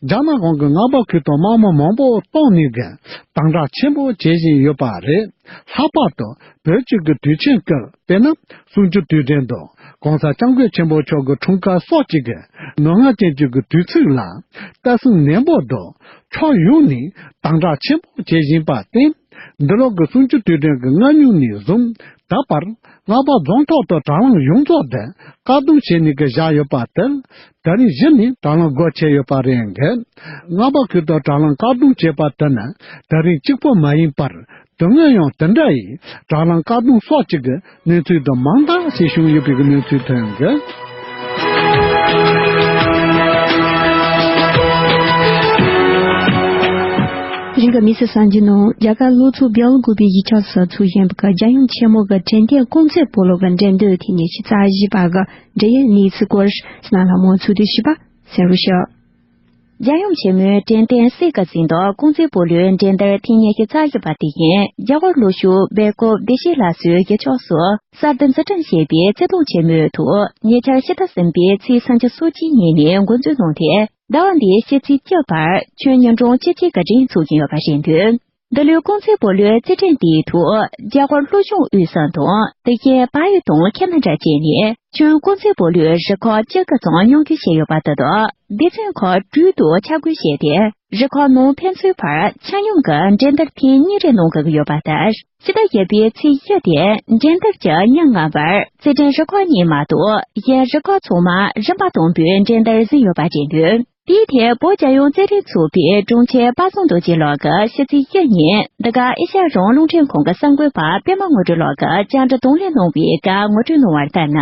རྒྱ་ནག་གཞུང་གིས་རྔ་པ་ཁུལ་དུ་དམག་མི་མང་པོ་བཏང་ནས་གི་དམ་དྲག་ཆེན་པོ་བྱེད་བཞིན་ཡོད་པ་རེད། ལྷག་པར་དུ་བོད་ཀྱི་གི་དུས་ཆེན་སྐབས། དཔེར་ན། གསུང་ཆོས་དུས་དྲན་དང་གོང་ས་སྐྱབས་མགོན་ཆེན་པོ་མཆོག་གི་འཁྲུངས་སྐར་སོགས་ཀྱི་གི་ནུབ་སྔ་ཅན་གྱི་གི་དུས་ཚིགས་ལ་ལྟ་སྲུང་ནན་པོ་དང་ཕྱོགས་ཡོངས་ནས་དམ་དྲག་ཆེན་པོ་བྱེད་བཞིན་པར་བརྟེན། འདི་ལོ་གི་གསུང་ཆོས་དུས་དྲན་གྱི་སྔ་ཉིན་ནས་བཟུང་ད་བར་རྔ་པ་རྫོང་ཐོག་ཏུ་དྲ་ལམ་ཡོངས་རྫོགས་དེ་བཀག་སྡོམ་བྱས་ནས་གི་བཞག་ཡོད་པ་དེར། ད་རིང་གཞི་ནས་དྲ་ལམ་སྒོ་ཕྱེ་ཡོད་པ་རེད་འདུག་རྔ་པ་ཁུལ་དུ་དྲ་ལམ་བཀག་སྡོམ་བྱས་པ་དེ་ནི་ད་རིང་གཅིག་པུ་མ་ཡིན་པར། དེ་སྔོན་ཡང་དེ་འདྲ་ཡི་དྲ་ལམ་བཀག་སྡོམ་སོགས་ཀྱི་གནས་ཚུལ་དུ་མང་དག་ཞིག་བྱུང་ཡོད་པའི་གནས་ཚུལ་ཐོན་ཡོད། རིང་གི་མི་སེར་གསར་འགྱུར་ནང་རྒྱ་གར་ལྷོ་ཕྱོགས་བྷེལ་ཀོབ་པའི་གཞིས་ཆགས་སུ་འཚོགས་བཞིན་པའི་རྒྱལ་ཡུམ་ཆེན་མོ་གི་དྲན་རྟེན་ཀོང་ཚེ་སྤོ་ལོ་གི་འགྲན་བསྡུར་ཐེངས་ཉི་ཤུ་རྩ་བཞི་པ་གི་འབྲེལ་ཡོད་གནས་ཚུལ་སྐོར་གསན་ལ་མོ་ཚུལ་དུ་ཞུས་པ་གསན་རོགས་ཞུ། རྒྱལ་ཡུམ་ཆེན་མོའི་དྲན་རྟེན་གསེར་གྱི་རྫིང་མདོག་ཀོང་ཚེ་སྤོ་ལོའི་འགྲན་བསྡུར་ཐེངས་ཉི་ཤུ་རྩ་བཞི་པ་དེ་ཡིན། རྒྱ་གར་ལྷོ་ཕྱོགས་སྦེལ་ཀོབ་བདེ་གཤེགས་ལྷ་གསོལ་གྱི་ཕྱོགས་སུ་གསར་དུ་འཛུགས་སྐྲུན་བྱས་པའི་བརྩེ་དུང་ཆེན་མོའི་ཐོག་ཉེ་ཆར་ཕྱི་ཟླ་གསུམ་པའི་ཚེས་སུམ་ཅུ་སོ་གཅིག་ཉིན་ནས་འགོ་འཛུགས་གནང་སྟེ། ཟླ་བ་འདིའི་ཕྱི་ཚེས་བཅུ་བར་ཁྱོན་ཉིན་གྲངས་བཅུ་གཅིག་གི་རིང་འཚོགས་ཀྱིན་ཡོད་པ་རེད་འདུག་འདི་ལོའི་ཀོང་ཚེ་སྤོ་ལོའི་རྩེད་འགྲན་དེའི་ཐོག་རྒྱ་གར་ལྷོ་ཕྱོགས་དབུས་གཙང་དང་། དེ་བཞིན་བལ་ཡུལ་དང་ཁེ་ན་ཌ་བཅས་ནས་ཁྱོན་ཀོང་ཚེ་སྤོ་ལོའི་རུ་ཁག་བཅུ་དགུ་ཙམ་མཉམ་ཞུགས་བྱས་ཡོད་པ་དེ་དག་སྡེ་ཚན་ཁག་དྲུག་ཏུ་ཆ་བགོས་བྱས་ཏེ། རུ་ཁག་ནང་ཕན་ཚུན་བར་ཆ་སྙོམས་ཀྱི་འགྲན་བསྡུར་ཐེངས་གཉིས་རེ་གནང་དགོས་ཀྱི་ཡོད་པ་ལྟར། ཕྱི་ཟླ་བཞི་པའི་ཚེས་བཞི་སྟེ་འགྲན་བསྡུར་གྱི་ཉིན་ལྔ་བར་རྩེད་འགྲན་རུ་ཁག་གཉིས་མ་གཏོགས་གཞན་རུ་ཁག་ཚང་མ་རིམ་པ་དང་པོའི་འགྲན་བསྡུར་ཟིན་ཡོད་པ་རེད་འདུག་དེའི་ཐད་བོད་རྒྱལ་ཡོངས་རྩེད་འགྲན་ཚོགས་པའི་དྲུང་ཆེ་དཔལ་བཟང་རྡོ་རྗེ་ལགས་ཀྱིས་ཕྱི་ཚེས་བཞི་ཉིན་འདི་ག་ཨེ་ཤ་ཡ་རང་དབང་རླུང་འཕྲིན་ཁང་གི་གསར་འགོད་པ་པད་མ་དངོས་གྲུབ་ལགས་ཀྱིས་བཅར་འདྲི་དང་ལེན་གནང་བའི་སྐབས་ངོ་སྤྲོད་གནང་བར་ལྟར་ན།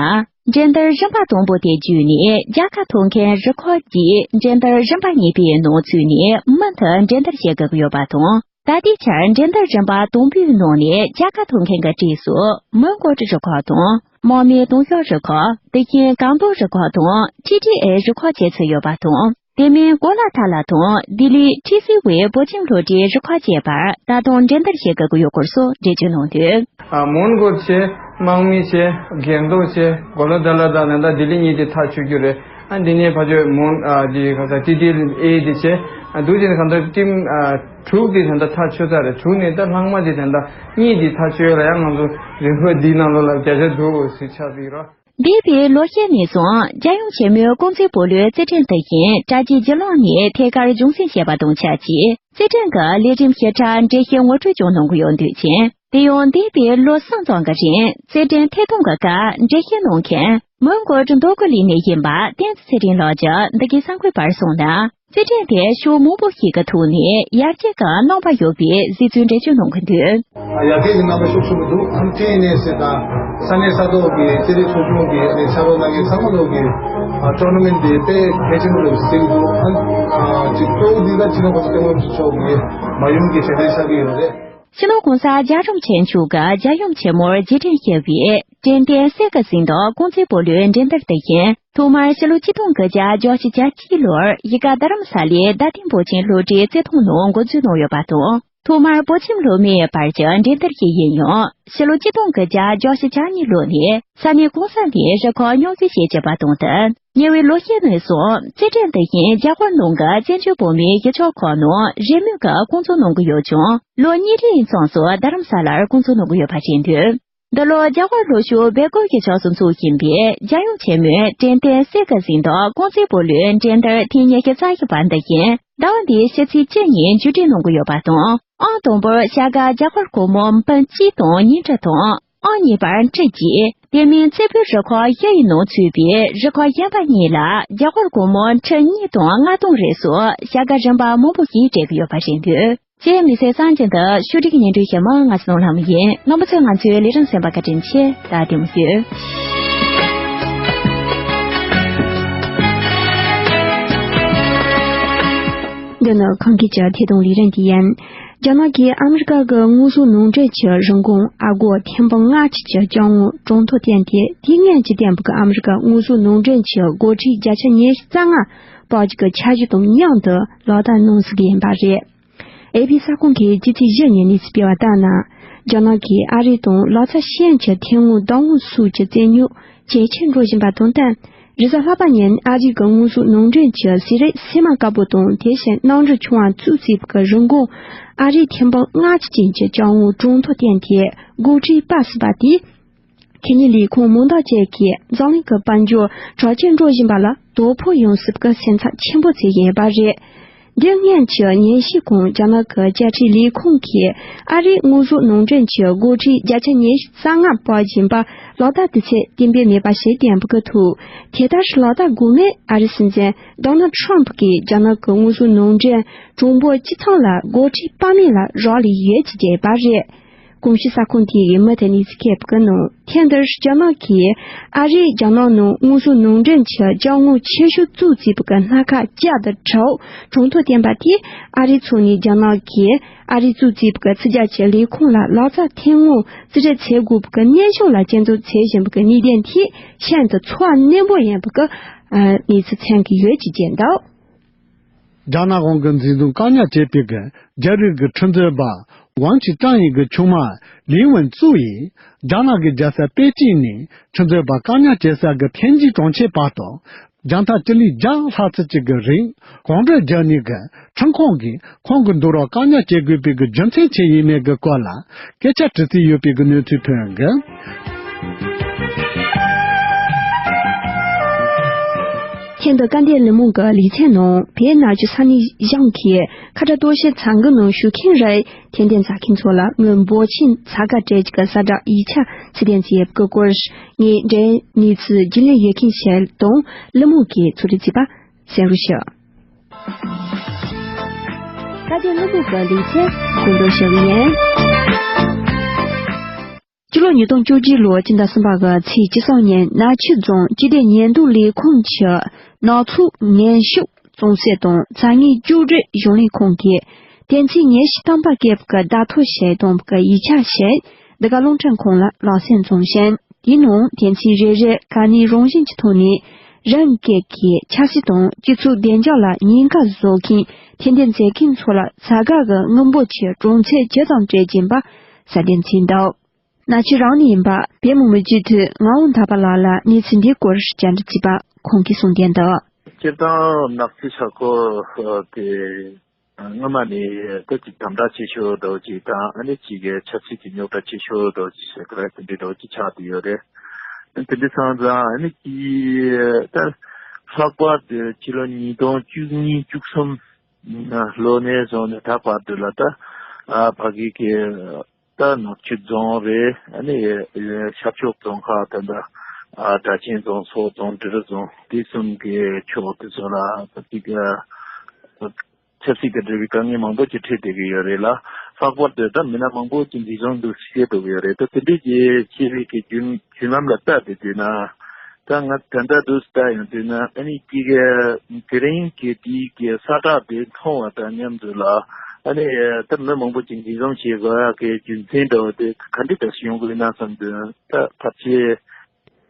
འགྲན་བསྡུར་རིམ་པ་དང་པོ་དེ་བརྒྱུད་ནས་རྒྱལ་ཁ་ཐོབ་མཁན་རུ་ཁག་གཅིག་འགྲན་བསྡུར་རིམ་པ་གཉིས་པའི་ནང་ཚུད་ནས་མུ་མཐུད་འགྲན་བསྡུར་བྱེད་དགོས་ཀྱི་ཡོད་པ་དང་། ད་ལྟའི་ཆར་འགྲན་བསྡུར་རིམ་པ་དང་པོའི་ནང་ནས་རྒྱལ་ཁ་ཐོབ་མཁན་གྱི་གྲས་སུ་མོན་གྷོ་རུ་ཁག་དང་། དམག་མིའི་ཏུང་ཤོ་རུ་ཁག་དེ་བཞིན་སྒང་ཏོག་རུ་ཁག་དང་། ཊི་ཊི་ཨེ་རུ་ཁག་བཅས་ཚུད་ཡོད་པ་དང་། དེ་མིན་གོ་ལ་ཐ་ལ་དང་ལྡི་ལི་ཊི་སི་ཝེ་བོད་ཁྱིམ་སློབ་གྲྭའི་རུ་ཁག་བཅས་པར་ད་དུང་འགྲན་བསྡུར་བྱེད་དགོས་ཀྱི་ཡོད་སྐོར་སོགས་འགྲེལ་བརྗོད་གནང་དོན། ཨ། མོན་གྷོ་བྱས། དམག་མི་བྱས། སྒང་ཏོག་བྱས། གོ་ལ་ཐ་ལ་དང་ད་ལྟ་ལྡི་ལི་གཉིས་དེ་ཐག་ཆོད་རྒྱུ་རེད། ཨ། འདི་ནས་ཕར་ཕྱོགས་མོན། ཨ། འདི་ག་ས་ཊི་ཊི་ཨེ་འདི་བྱས། ཨ། འདུག་ཅེས་གང་ལྟར་ཊིམ། ཨ། དྲུག་དེ་ད་ལྟ་ཐག་ཆོད་ཚར་རེད། དྲུག་ནས་ད་ལྷག་མ་དེ་ད་ལྟ་གཉིས་དེ་ཐག་ཆོད་ཡོད་ལ། ཡང་ང་ཚོ་རིམ་པ་འདིའི་ནང་ལོགས་ལ་བརྒྱ་ཆ་འདུག་ཟེར་ཆགས་ཀྱི་རོ། འདས་པའི་ལོ་ཤས་ནས་བཟུང་རྒྱལ་ཡུམ་ཆེན་མོའི་ཀོང་ཚེ་སྤོ་ལོའི་རྩེད་འགྲན་དེ་བཞིན་དྲ་རྒྱའི་བརྒྱུད་ལམ་ནས་ཐད་ཀར་སྦྱོང་བརྩོན་བྱས་པ་དང་ཆབས་ཅིག་རྩེད་འགྲན་གྱི་ལས་རིམ་ཞིབ་ཕྲ་འགྲེལ་བཤད་ངོ་སྤྲོད་ཀྱང་གནང་གི་ཡོད་འདུག་ཅིང་། དེ་ཡང་འདས་པའི་ལོ་གསུམ་ཙམ་གྱི་རིང་རྩེད་འགྲན་ཐད་གཏོང་གི་སྐབས་འགྲེལ་བཤད་གནང་མཁན་མོན་གྷོ་རུ་མདོ་ཀོ་ལི་ནས་ཡིན་པ་བསྟན་འཛིན་ཚེ་རིང་ལགས་ཀྱིས་འདི་གའི་གསར་འགོད་པར་གསུངས་ན། རྩེད་འགྲན་དེ་ཕྱོགས་མང་པོ་ཞིག་གི་ཐོག་ནས་ཡར་རྒྱས་ཀྱི་རྣམ་པ་ཡོད་པའི་གཟིགས་ཚུལ་འགྲེལ་བརྗོད་གནང་གི་འདུག། ཡར་རྒྱས་ཀྱི་རྣམ་པ་ཤུགས་ཆེན་པོ་འདུག། ཨ་ནི་ཊི་ཨེན་ཨེ་སི་དང་ས་གནས་ས་ཐོག་གི་རྩེད་རིགས་ཚོ་ཆུང་གི་ཨ་ནི་ཕྱག་རོགས་གནང་མཁན་ཚང་མ་ལོག་གི་ཨ་ཊོར་ནི་མེན་ཊི་འདི་དཔེ་གལ་ཆེན་པོ་རེད་ཟེར་གྱི་འདུག། ཨ་ནི་ཨ་ཅིག་གཙོ་བོ་འདི་ད་སྤྱི་ནོར་གོང་ས་སྐྱབས་མགོན་ཆེན་པོ་མཆོག་གི་མ་ཡུམ་གྱི་དྲན་རྟེན་ཆགས་ཀྱི་ཡོད་རེད། སྤྱི་ནོར་༸གོང་ས་༸རྒྱལ་བ་རིན་པོ་ཆེ་མཆོག་གི་རྒྱལ་ཡུམ་ཆེན་མོར་རྗེས་དྲན་ཞུ་བའི་དྲན་རྟེན་གསེར་གྱི་གཟེངས་རྟགས་ཀོང་ཙེ་སྤོ་ལོའི་འགྲན་བསྡུར་དེ་བཞིན་ཐོག་མར་ཕྱི་ལོ་ཆིག་སྟོང་དགུ་བརྒྱ་བརྒྱད་ཅུ་གྱ་གཅིག་ལོར་ཡ་ག་རྡ་རམ་ས་ལའི་རྡ་སྟེང་བོད་ཁྱིམ་སློབ་གྲྭའི་རྩེད་ཐང་ནང་འགོ་འཛུགས་གནང་ཡོད་པ་དང་། ཐོག་མར་བོད་ཁྱིམ་སློབ་མའི་བར་གྱི་འགྲན་བསྡུར་ཞིག་ཡིན་ཡང་། ཕྱི་ལོ་ཆིག་སྟོང་དགུ་བརྒྱ་བརྒྱད་ཅུ་གྱ་གཉིས་ལོ་ནས་ས་གནས་གོང་ས་ནས་རུ་ཁག་མཉམ་འཛུགས་བྱེད་བཞིན་པ་དང་བསྟུན། ཉེ་བའི་ལོ་ཤས་ནས་བཟུང་རྩེད་འགྲན་དེ་བཞིན་རྒྱ་གར་ནང་གི་བཙན་བྱོལ་བོད་མིའི་གཞིས་ཆགས་ཁག་ནང་རེས་མོས་ཀྱི་བསྐོང་ཚོགས་གནང་གི་ཡོད་ཀྱང་། ལོ་གཉིས་རིང་མཚམས་སུ་རྡ་རམ་ས་ལར་བསྐོང་ཚོགས་གནང་གི་ཡོད་པ་རེད་འདུག། འདི་ལོ་རྒྱ་གར་ལྷོ་ཕྱོགས་སྦེལ་ཀོབ་གཞིས་ཆགས་སུ་འཚོགས་བཞིན་པའི་རྒྱལ་ཡུམ་ཆེན་མོའི་དྲན་རྟེན་གསེར་གྱི་གཟེངས་རྟགས་ཀོང་ཙེ་སྤོ་ལོའི་འགྲན་བསྡུར་ཐེངས་ཉི་ཤུ་རྩ་བཞི་པ་འདི་བཞིན་ཟླ་བ་འདིའི་ཕྱི་ཚེས་བཅུ་ཉིན་བརྒྱུད་སྒྲིག་གནང་གི་ཡོད་པ་དང་། ཨང་དང་པོར་བྱ་དགའ་རྒྱ་གར་སྒོར་མོ་འབུམ་གཅིག་དང་ཉིས་ཁྲི་དང་། ཨང་གཉིས་པར་ཁྲི་གཅིག། དེ་མིན་རྩེ་ཕུད་རུ་ཁག་བཞི་ཡི་ནང་ཚུད་པའི་རུ་ཁག་གཞན་པ་གཉིས་ལ་རྒྱ་གར་སྒོར་མོ་ཁྲི་གཉིས་དང་ལྔ་སྟོང་རེ་སོགས་བྱ་དགའ་རིམ་པ་མང་པོ་ཞིག་སྤྲད་ཀྱི་ཡོད་པ་རེད་འདུག། ཅེས་མི་ཚེ་གསར་འགྱུར་འདི་ཕྱོགས་སྒྲིག་སྙན་སྒྲོན་ཞུ་མི་ང་ཚོ་ལྷ་མོ་ཡིན། རྣམ་པ་ཚོས་ང་ཚོའི་ལས་རིམ་གསན་པར་བཀའ་དྲིན་ཆེ། ད་བདེ་མོ་བྱོས། འདི་ནི་ཁམས་སྐད་ཀྱི་ཐད་གཏོང་ལས་རིམ་དེ་ཡིན། རྒྱ་ནག་གིས་ཨ་མི་རི་ཀ་གི་དངོས་ཟོག་ནང་འདྲེན་གྱི་རིན་གོང་ཨ་སྒོར་ཐེར་འབུམ་ལྔ་བཅུ་གྱི་ལྕགས་དངུལ་གྲངས་ཐོ་བསྟན་ཏེ། དེའི་སྔོན་གྱི་བསྟན་པ་གི་ཨ་མི་རི་ཀ་དངོས་ཟོག་ནང་འདྲེན་གྱི་སྒོར་ཁྲི་བརྒྱ་ཆ་ཉི་ཤུ་རྩ་ལྔ་སྤར་རྒྱུ་གི་འཆར་གཞི་དང་མཉམ་དུ་ལག་བསྟར་གནང་ཟིན་གྱི་ཡིན་པ་རེད། ཨེ་པི་གསར་ཁང་གིས་སྤྱི་ཚེས་བཞི་ཉིན་གནས་ཚུལ་སྤེལ་བ་ལྟར་ན། རྒྱ་ནག་གིས་ཨ་རི་དང་ལོ་ཙཱ་ཤན་གྱི་ཐོན་དངོས་བདག་དབང་སོགས་ཀྱི་རྩིས་རྙོག་ཇེ་ཆེར་འགྲོ་བཞིན་པ་དང་བསྟུན། རེས་གཟའ་ལྷག་པ་ཉིན་ཨ་རི་གི་དངོས་ཟོག་ནང་འདྲེན་གྱི་ཟས་རིགས་སྲན་མ་དཀར་པོ་དང་དེ་བཞིན་གནམ་གྲུ་ཆུང་བ་བཙུགས་རྩིས་ཀྱི་རིན་གོང་ཨ་རིའི་ཐེར་འབུམ་ལྔ་བཅུ་ཅན་གྱི་ལྕགས་དངུལ་གྲངས་ཐོ་བསྟན་ཏེ་སྒོར་ཁྲི་སྤར་ཟིན་པ་དེས། ཁེ་ཉིན་ལས་ཁུངས་མང་དག་ཅན་གྱིས་འཛམ་གླིང་གི་དཔལ་འབྱོར་དྲག་ཆེར་འགྲོ་བཞིན་པ་ལ་དོ་ཕོག་ཡོང་སྲིད་པའི་སེམས་འཚབ་ཆེན་པོ་བྱེད་བཞིན་ཡོད་པ་རེད། འདི་སྔོན་གྱི་ཉིན་ཤས་གོང་རྒྱ་ནག་གི་བཅའ་ཁྲིམས་ལས་ཁུངས་ཀྱིས་ཨ་རིའི་དངོས་ཟོག་ནང་འདྲེན་གྱི་སྒོར་ཁྲི་བརྒྱ་ཆ་ཉི་ཤུ་རྩ་ལྔ་སྤར་བཞིན་པ་ལག་བསྟར་དུས་ཚོད་གཏན་འབེབས་མེད་པ་ཞིག་བསྟན་པ་གི་ཐོག་དེ་ལྟར་ལག་བསྟར་དགོས་མིན་ཨ་རིའི་སྲིད་འཛིན་ཌོ་ནལ་ཌི་ཊརམ་ཕི་གིས་རྒྱ་ནག་གི་དངོས་ཟོག་ནང་འདྲེན་གྲངས་འབོར་སྤྱི་ཚང་ལ་སྒོར་ཁྲི་སྤར་མིན་ལ་རག་ལས་ཡོད་ཅེས་བརྗོད་པ་རེད། གོང་ཞུས་གསར་ཁང་དེ་ཡིས་མུ་མཐུད་གནས་ཚུལ་སྤེལ་བའི་ནང་། ཐེངས་འདིར་རྒྱ་ནག་གིས་ཨ་རིས་རྒྱ་ནག་ནང་དངོས་ཟོག་ནང་འདྲེན་གྱི་ལྕགས་དངུལ་ཆེ་ཤོས་བཙུགས་རྩིས་པའི་སྣ་ཁ་བརྒྱ་དང་དྲུག་གྲངས་ཐོ་བསྟན་པ་དེས། ཨ་རིའི་ཕྱོགས་ནས་རྒྱ་ནག་གིས་ཨ་རིས་བཙུགས་རྩིས་པའི་ཚིག་རྒྱག་གི་ལས་ཁུངས་ལ་ལག་རྩལ་ཐོན་དངོས་རྩིས་སྤྲོད་བྱེད་དགོས་པའི་གནས་སྟངས་ལ་སྐྱོན་འཛུགས་བྱེད་བཞིན་པའི་གནད་དོན་དེ་ཤིན་ཏུ་ཚོར་བ་རྣོན་པོ་ཡིན་པའི་གནས་ཚུལ་མཚོན་གྱི་ཡོད་ཅེས་བརྗོད་འདུག། རྒྱ་ནག་གཞུང་གིས་འཛིན་བཟུང་བཀག་ཉར་བྱས་པའི་རྒྱ་རིགས་ཀྱི་ཁྲིམས་རྩོད་པ་ཝང་ཆི་ཀྲང་ཡི་གི་ཆུང་མ་ལི་ཝུན་ཙུའུ་ཡིས་རྒྱ་ནག་གི་རྒྱལ་ས་པེ་ཅིན་ནས་ཁྲིམས་རྩོད་པ་བཀག་ཉར་བྱེད་ས་གི་འཕེན་ཆིང་གྲོང་ཁྱེར་བར་དུ་རྒྱང་ཐག་སྤྱི་ལེ་བརྒྱ་ལྷག་ཙམ་ཅིག་གི་རིང་གོམ་བགྲོད་བརྒྱབ་ནས། གི་ཁྲིམས་ཁང་གིས་ཁོང་གི་འདུག་རོགས་བཀག་ཉར་བྱེད་དགོས་པའི་གི་རྒྱུ་མཚན་ཆི་ཡིན་མིན་གྱི་སྐོར་ལ་སྐད་ཆ་དྲི་རྩིས་ཡོད་པའི་གི་གནས་ཚུལ་ཐོན་གི། ཁྱེད་འདི་སྐལ་ལྡན་གླེང་མོལ་གྱི་ལེ་ཚན་ནང་བོད་ནག་ཆུ་ས་གནས་གཞུང་གི་ཁ་བྲལ་གཏོར་བཤིག་ཚང་གི་ནང་ཞུགས་མཁན་རེད། ཐེར་འདོན་མཛད་མཁན་ཚོ་ལ་སྔོན་འབོར་ཆེན་ཚ་ག་སྤྲད་ཀྱི་གསལ་བསྒྲགས་ཡིག་ཆ་ཚུར་འདོན་བྱས་པའི་སྐོར། ངས་འབྲེལ་གནས་ཚུལ་རྒྱུས་ལོན་ཡོད་མཁན་ཞིག་དང་གླེང་མོལ་གྱི་ཚོགས་རིག་བྱས་པ་གསན་རོགས་ཞུ། ཁ་བརྡའི་གླེང་མོལ་གྱི་ལེ་ཚན་གོ་འདོན་ཞུ་གི་ཡིན། སྤྱི་ལོ་ཉིས་སྟོང་བཅུ་གཅིག་ལོའི་སྤྱི་ཟླ་གསུམ་པ་གི་ཚེས་བཅུ་གསུམ་ཉིན་ནག་ཆུ་རྫོང་སྤྱི་བདེ་ཉེན་རྟོག་ལས་ཁུངས་ཀྱིས་ནག་ཚོགས་ངན་ཤོས་གཙང་སེལ་དང་ཚ་དངོས་བཅོས་སྒྲིག་གཞུང་ལས་ཁང་གིས་དོན་ཚན་ཉི་ཤུ་ཐམ་པ་ཀེབ་ཀྱི་བརྡ་ཐོ་ཞིག་བཏོན་པའི་ཡིག་ཆ་ཞིག་འདི་ག་རླུང་འཕྲིན་ཁང་ལ་ལག་སོན་བྱུང་ཞིང་། དེའི་ནང་དོན་ཚན་རེ་རེ་ག་ནས་རང་བཞིན་གྱི་ཐོག་ནས་རང་སྒེར་གྱི་ཆབ་སྲིད་དང་སྤྱི་ཚོགས་བདེ་འཇགས་ལ་ཉེན་ཁ་བཟོ་མཁན་ཐེར་འདོན་མཛད་མཁན་ཚོ་ལ་ཚ་ག་གི་དངུལ་འབོར་གྱི་གྲངས་ཚད་ཇི་ཙམ་སྤྲད་ཀྱིན་པ་གསལ་སྟོན་བྱས་འདུག། ནག་ཆུ་རང་ནས་ཡིན་པ་བོད་མི་མང་སྤྱི་འཐུས་ངག་དབང་དག་པ་ལགས་ལ་གནས་ཚུལ་འདིའི་སྐོར་བཅར་འདྲི་བྱས་པ་ཁོང་གིས་གསུངས་དོན་དུ། སྤྱིར་བཏང་ནག་ཆུ་ས་ཁུལ་དེ་སྔོན་མ་ནས་ད་ཅིག་དམ་དྲག་ཆེ་ཤོས་འདྲ་བོ་ཅིག་དང་། ཨ་ནི་ཅིག་གི་ཆབ་སྲིད་ཀྱི་རྙོག་དྲ་ཆེ་ཤོས་འདྲ་བོ་ཅིག་ཟེར་གི་རེད། དེ་འདྲའི་འདྲ་བོ་ཅིག་ཆགས་བསྡད་ཡོད་རེད། དེ་འདྲ་སོང་ཙང་ཨ་ནི་ཅིག་ད་ལྷག་པར་དུ་ཕྱི་ལོ་ཉིས་སྟོང་བཅུ་གཉིས་བཅུ་གསུམ་ལོ་ནས་བཟུང་ནས་ད་བར་དུ་ལ་ད་ཨ་ཕ་གི་གི་ད་ནག་ཆུ་རྫོང་རེད། ཨ་ནི་ཤར་ཕྱོགས་རྫོང་ཁག་ད་ད་ཨ་སྦྲ་ཆེན་རྫོང་སོག་རྫོང་འབྲི་རུ་རྫོང་དེ་གསུམ་གི་ཕྱོགས་དེ་ཚོ་ལ་ད་ཅིག་ཨ་ ཆབ་སྲིད་དང་འབྲེལ་བའི་དཀའ་ངལ་མང་པོ་ཅིག་འཕྲད་བསྡད་ཀྱི་ཡོད་རེད་ལ། ལྷག་པར་དུ་ད་མི་སྣ་མང་པོ་ཅིག་འཛིན་བཟུང་དུ་བྱེད་ཐུབ་ཀྱི་ཡོད་རེད། ད་དེ་འདྲའི་གི་ཆེ་བའི་གི་རྒྱུན་རྒྱུན་ལམ་ལ་ལྟ་བསྡད་དུས་ན། ད་ང་ད་ལྟ་དུ་ལྟ་ཡོང་དུས་ན། ཨ་ནི་ཀྱི་གི་དེ་རིང་གི་དེའི་གི་ས་ཁྲ་དེ་མཐོང་བ་དང་མཉམ་དུ་ལ། ཨ་ནི་ད་མི་མང་པོ་ཅིག་འཛིན་བཟུང་བྱེད་དགོས་ཡ་གི་རྒྱུ་མཚན་འདྲ་བོ་དེ་ག་འདྲ་ཞིག་ཡོང་གི་ཡོད་ན་བསམ་དུས། ད་ཕལ་ཆེར་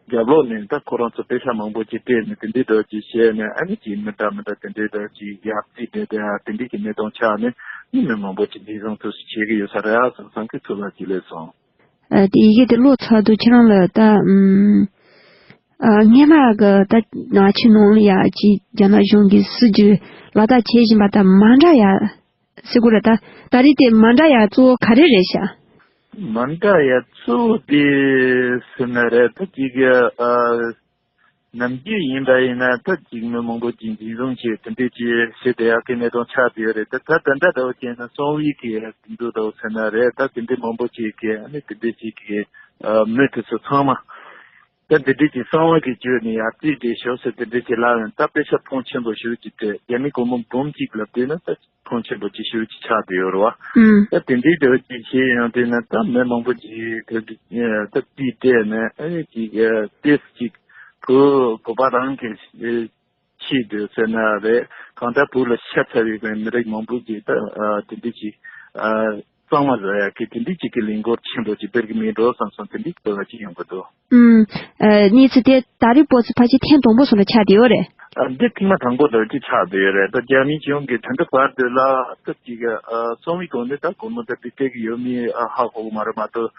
རྒྱབ་ལོགས་ནས་ད་ཁོ་རང་ཚོ་པེ་ཤ་མང་པོ་ཅིག་སྤྲད་ནས་དེ་འདྲའི་འདྲ་ཅིག་བྱས་ནས། ཨ་ནི་ཅིག་མི་འདྲ་མི་འདྲ་དེ་འདྲའི་འདྲ་ཅིག་ཡར་རྩིས་སྤྲད་དེ་དེ་འདྲའི་གི་གནས་སྟངས་ཆགས་ནས། ཨ་ནི་མི་མང་པོ་ཅིག་འཛིན་བཟུང་ཐུབ་ས་བྱེད་ཀྱི་ཡོད་ས་རེད་བསམ་བསམ་གི་ཚོར་བ་ཅིག་སླེབས་སོང་། ཨ། དེ་ཡི་གེ་དེ་ཀློག་ཚར་དུས་ཁྱེད་རང་ལ་ད་ཨམ། ཨ། སྔས་མ་གི་ད་ནང་ཆོས་ནང་ལ་ཡ་ཅིག་རྒྱ་ནག་གཞུང་གིས་སྲིད་ཇུས་ལག་བསྟར་བྱེད་བཞིན་པ་དང་མ་འདྲ་ཡ་ཟེར་དགོས་རེད། ད་ད་རེས་དེ་མ་འདྲ་ཡ་གཙོ་བོ་ག་རེ་རེད་ཤག་མ་འདྲ་ཡ་གཙོ་བོ་དེ་ཟེར་ན་རེད། ད་ཅིག་ཨ། ནམ་རྒྱུན་ཡིན་པ་ཡིན་ན་ད་ཅིག་མི་མང་པོ་ཅིག་འཛིན་བཟུང་བྱས་དེ་འདྲས་ཅིག་བྱེད་བསྡད་ཡག་གི་གནས་སྟངས་ཆགས་བསྡད་ཡོད་རེད། ད་ད་ད་འདྲ་འདྲ་བོ་བྱས་ན་གསང་བའི་གི་དེ་འདྲ་འདྲ་བོ་ཟེར་ན་རེད། ད་དེ་འདྲས་མང་པོ་ཅིག་གི་ཨ་ནི་དེ་འདྲས་ཅིག་གི་ཨ། མི་དེ་ཚོ་ཚང་མ་ད་དེ་འདྲས་ཀྱི་གསང་བ་གི་བརྒྱུད་ནས་ཡར་རྩིས་སྤྲད་ཤོག་ཟེར་དེ་འདྲས་ཅིག་ལབ་ཡོང་། ད་པེ་ཤ་ཕོན་ཆེན་པོ་ཞེ་པོ་ཅིག་སྤྲད། རྒྱ་མི་སྒོར་མོ་འབུམ་གཅིག་ལབ་བསྡད་ན་ད་ཕོན་ཆེན་པོ་ཅིག་ཞེ་པོ་ཅིག་ཆགས་བསྡད་ཡོད་རེད་བ། ཨུམ། ད་དེ་འདྲའི་འདྲ་བོ་ཅིག་བྱས་ཡོང་དུས་ན། ད་མི་མང་པོ་ཅིག་དེ་འདྲ་ད་རྩིས་སྤྲད་ནས་ཨ་ནི་ཅིག་ཨ། ཏོག་ཙམ་ཅིག་བུ་བོད་པ་རང་གི་ཆེད་དུ་ཟེར་ན་རེད། གང་ལྟར་བོད་ལ་ཤ་ཚ་བའི་མི་རིགས་མང་པོ་ཅིག་ད་ཨ། དེ་འདྲ་ཅིག་ཨ། གཙང་མ་བཟོ་ཡག་གི་དེ་འདྲ་ཅིག་གི་ལས་འགུལ་ཆེན་པོ་ཅིག་སྤེལ་གྱི་མེད་འགྲོ་བསམ་སོང་། དེ་འདྲ་ཅིག་ཚོར་བ་ཅིག་ཡོང་གི་འདུག་ཨུམ། ཨ། གནས་ཚུལ་དེ་ད་རེས་བོད་ཚོ་ཕལ་ཆེར་ཐེངས་དང་པོ་སོགས་ལ་ཆགས་བསྡད་ཡོད་རེད། ཨ། འདི་ཐེངས་མ་དང་པོ་འདྲ་ཅིག་ཆགས་བསྡད་ཡོད་རེད། ད་རྒྱ་མི་གཞུང་གིས་ད་ལྟ་བར་དུ་ལ་ད་ཅིག་ཨ། གསང་བའི་སྒོ་ནས་ད་སྒོར་མོ་ད་དེ་སྤྲད་ཀྱི་ཡོད་མེད་ཨ། ཧ་གོ་གི་མ་རེད་མ་གཏོགས།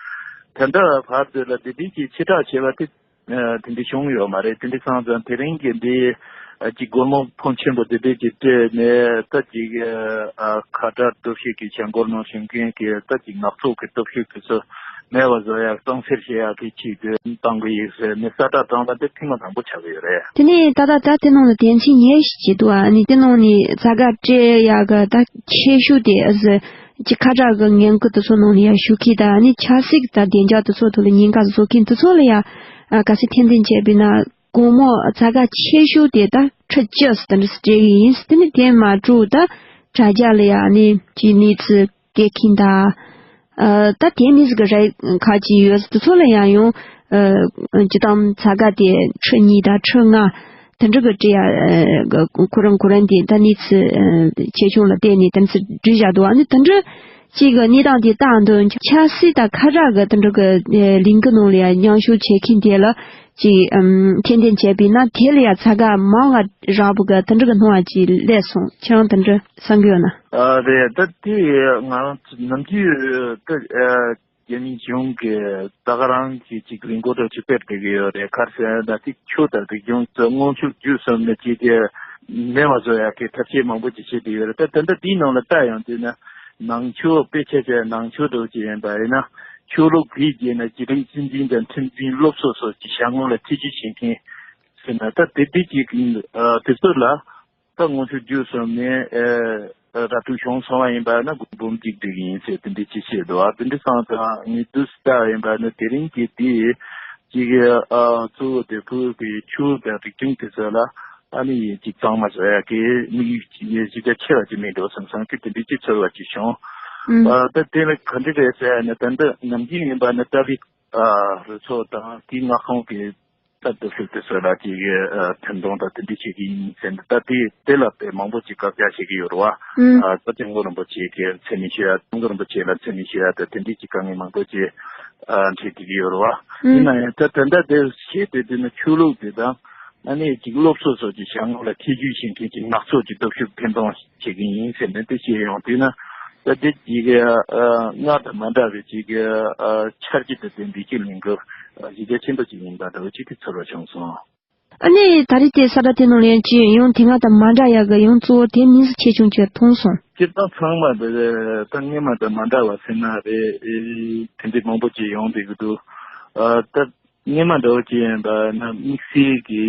ད་ལྟ་བར་དུ་ལ་དེ་འདྲའི་ཅིག་ཕྱིར་བསྒྲགས་བྱས་པ་དེ་ཨ། དེ་འདྲ་བྱུང་ཡོད་མ་རེད། དེ་འདྲ་སོང་ཙང་དེ་རིང་གི་འདི་ཨ། ཅིག་སྒོར་མོ་ཕོན་ཆེན་པོ་དེ་འདྲ་ཅིག་སྤྲད་ནས། ད་ཅིག་ཨ། ཁ་བྲལ་སྟོབས་ཤུགས་ཀྱི་བྱ་འགུལ་ནང་ཞུགས་མཁན་གྱི་ད་ཅིག་ནག་ཚོགས་ཀྱི་སྟོབས་ཤུགས་དེ་ཚོ་མེད་པ་བཟོ་ཡག་གཙང་སེལ་བྱེད་ཡག་གི་ཆེད་དུ་བཏང་གི་ཡོད་ཟེར་ནས་གསལ་བསྒྲགས་བཏང་བ་འདི་ཐེངས་མ་དང་པོ་ཆགས་ཀྱི་ཡོད་རེད། དེ་ནས་ད་ལྟ་ད་དེ་ནང་ལ་དོན་ཚན་ཉེར་བཞི་ཅིག་འདུག་ཨ་ནི་དེ་ནང་ནས་ཚ་ག་སྤྲད་ཡག་གི་ད་ཁྱད་ཤོས་དེ་ཨ་ཟེར་ཅིག་ཁ་བྲལ་གྱི་ངན་སྐུལ་དེ་ཚོ་ནང་ལ་ཡ་ཞུགས་མཁན་དང་། ཨ་ནི་ཆབ་སྲིད་ཀྱི་ད་བདེ་འཇགས་དེ་ཚོ་ཐོག་ལ་ཉེན་ཁ་བཟོ་མཁན་དེ་ཚོ་ལ་ཡ་ཨ། གལ་སྲིད་ཐེར་འདོན་བྱས་པ་ཡིན་ན། སྒོར་མོ་ཚ་ག་ཆེ་ཤོས་དེ་ད་ཁྲི་བཅུ་ཙམ་དེ་འདྲ་ཞིག་སྤྲད་ཀྱི་ཡིན། དེ་ནས་དེ་མ་འགྲོ་ད་དྲ་རྒྱ་ལ་ཡ་ནི་ཅིག་གནས་ཚུལ་སྐྱེལ་མཁན་དང་། ཨ། ད་དེ་མིན་ཟིག་གི་རེད། ཁ་ཅིག་ཡོད། དེ་ཚོ་ལ་ཡང་ཡང་ཨ། སྤྱིར་བཏང་ཚ་ག་དེ་ཁྲི་གཉིས་དང་ཁྲི་ལྔ་དེ་འདྲ་གི་སྤྲད་ཡ། ཨ། ཁོ་རང་ཁོ་རང་དེ་ད་གནས་ཚུལ་ཨ། ཆེ་ཆུང་ལ་བལྟས་ནས་དེ་ཚོ་བསྒྲིགས་བཞག་འདུག་ཨ་ནི་དེ་འདྲ་ཅིག་གི་གནས་སྟངས་དེ་ལྟ་འདོད། ཆབ་སྲིད་དང་ཁ་བྲལ་གྱི་དེ་འདྲ་གི་ལས་འགུལ་ནང་ལ་ཡང་མཉམ་ཞུགས་བྱེད་མཁན་དེ་ལ་ཅིག་ཨམ། ཐེར་འདོན་བྱས་པ་ཡིན་ན་དེ་ལ་ཡང་ཚ་ག་མང་བ་རག་པ་གི་དེ་འདྲ་གི་སྣང་བ་ཅིག་སླེབས་སོང་། ཁྱེད་རང་དེ་འདྲ་བསམ་གྱི་ཡོད་ན། ཨ། རེད། ད་དེ་ང་རང་ཚོ་ནམ་རྒྱུན་ད་ཨ། རྒྱ་མི་གཞུང་གིས་ད་ག་རང་གི་ཅིག་ལས་འགུལ་འདྲ་ཅིག་སྤེལ་བསྡད་ཀྱི་ཡོད་རེད། ག་རེ་ཟེར་ན་ད་དེ་ཆོས་དང་རིག་གཞུང་ཚོ་དངོས་ཤུགས་བརྒྱུད་གསུམ་ནས་ཅིག་དེ་མེད་པ་བཟོ་ཡག་གི་ཐབས་ཤེས་མང་པོ་ཅིག་བྱེད་བསྡད་ཡོད་རེད། ད་ད་ལྟ་དེའི་ནང་ལ་ལྟ་ཡོང་དུས་ན། ནང་ཆོས་དཔེ་ཆ་བྱས་ནང་ཆོས་འདྲ་ཅིག་ཡིན་པ་ཡིན་ན། ཆོས་ལུགས་དེའི་རྗེས་ན་བརྒྱུད་རིམ་སྲིད་འཛིན་དང་ཁྲིམས་འཛིན་སློབ་གསོ་སོགས་ཀྱི་བྱ་ངོ་ལ་ཐེ་བྱུས་བྱེད་མཁན་ཟེར་ན། ད་དེ་དེ་ཅིག་ཨ། དེ་ཚོ་ལ་ད་དངོས་ཤུགས་བརྒྱུད་གསུམ་ནས་ཨ། ར་སྤྲོད་བྱུང་སོང་བ་ཡིན་པ་ན་སྒོར་མོ་འབུམ་གཅིག་སྤྲད་ཀྱི་ཡིན་ཟེར་དེ་འདྲ་ཅིག་བཤད་འདུག་ཨ། དེ་འདྲ་སོང་ཙང་ངས་དུས་སུ་ལྟ་བ་ཡིན་པ་ན་དེ་རིང་གི་དེ་ཅིག་ཨ། གཙོ་བོ་དེ་བོད་ཀྱི་ཆོས་དང་རིག་གཞུང་དེ་ཚོ་ལ་ཨ་ནི་ཅིག་གཙང་མ་བཟོ་ཡག་གི་དམིགས་ཡུལ་ཅིག་གཞི་རྒྱ་ཆེ་བ་ཅིག་མིན་འགྲོ་བསམ་བསམ་གི་དེ་འདྲའི་ཅིག་ཚོར་བ་ཅིག་བྱུང་། ཨ། ད་དེ་ལ་ག་འདྲ་རེད་ཟེར་ན། ད་འདི་ནམ་རྒྱུན་ཡིན་པ་ན་ཏཱ་ལའི་ཨ། རུ་ཚོགས་དང་དེའི་མངའ་ཁོངས་ཀྱི་ད་སྟོབས་ཤུགས་དེ་ཚོ་ལ་ཅིག་ཨ། འཐེན་གཏོང་དང་དེ་འདྲ་བྱེད་ཀྱི་ཡིན་ཟེར་ནས། ད་དེ་དེ་ལ་དཔེ་མང་པོ་ཅིག་བཀག་རྒྱ་བྱེད་ཀྱི་ཡོད་རེད་བ། ཨ། ད་སྐྱབས་མགོན་རིན་པོ་ཆེ་གི་མཚན་སྨད་ཞུ་ཡ། སྐྱབས་མགོན་རིན་པོ་ཆེ་ལ་མཚན་སྨད་ཞུ་ཡ་དང་དེ་འདྲའི་ཅིག་དཀའ་ངལ་མང་པོ་ཅིག་ཨ། འཕྲད་བསྡད་ཀྱི་ཡོད་རེད་བ། ཡིན་ན་ཡང་ད་ད་ལྟ་དེ་བཤད་དེ་དུས་ན་ཆོས་ལུགས་དེ་དང་ཨ་ནི་ཅིག་སློབ་གསོ་སོགས་ཀྱི་བྱ་ངོ་ལ་ཐེ་བྱུས་བྱེད་མཁན་གྱི་ནག་ཚོགས་ཀྱི་སྟོབས་ཤུགས་འཐེན་གཏོང་བྱེད་ཀྱི་ཡིན་ཟེར་ནས་དེ་བཤད་ཡོང་དུས་ན། ད་དེ་ཅིག་ཨ། སྔར་དང་མ་འདྲ་བའི་ཅིག་ཨ། འཆར་གཞི་དང་ལྡན་པའི་ཅིག་ལས་འགུལ་གཞི་རྒྱ་ཆེན་པོ་ཅིག་ཡིན་པ་འདྲ་བོ་ཅིག་དེ་ཚོར་བ་བྱུང་སོང་། ཨ་ནི་ད་རེས་དེ་གསལ་བསྒྲགས་དེ་ནང་ལ་ཡང་ཅིག་ཡང་དེ་སྔ་དང་མ་འདྲ་ཡག་གི་ཡང་གཙོ་བོ་དེ་མིང་གཟུགས་ཆེ་ཆུང་ཅིག་མཐོང་སོང་། སྤྱིར་བཏང་ཚང་མ་དེ་ད་སྔོན་མ་དང་མ་འདྲ་བ་ཟེར་ན་རེད། དེ་འདྲའི་མང་པོ་ཅིག་ཡོང་བསྡད་ཀྱི་འདུག་ཨ། ད་སྔོན་མ་འདྲ་བོ་ཅིག་ཡིན་པ་ན་དམིགས་བསལ་གྱི་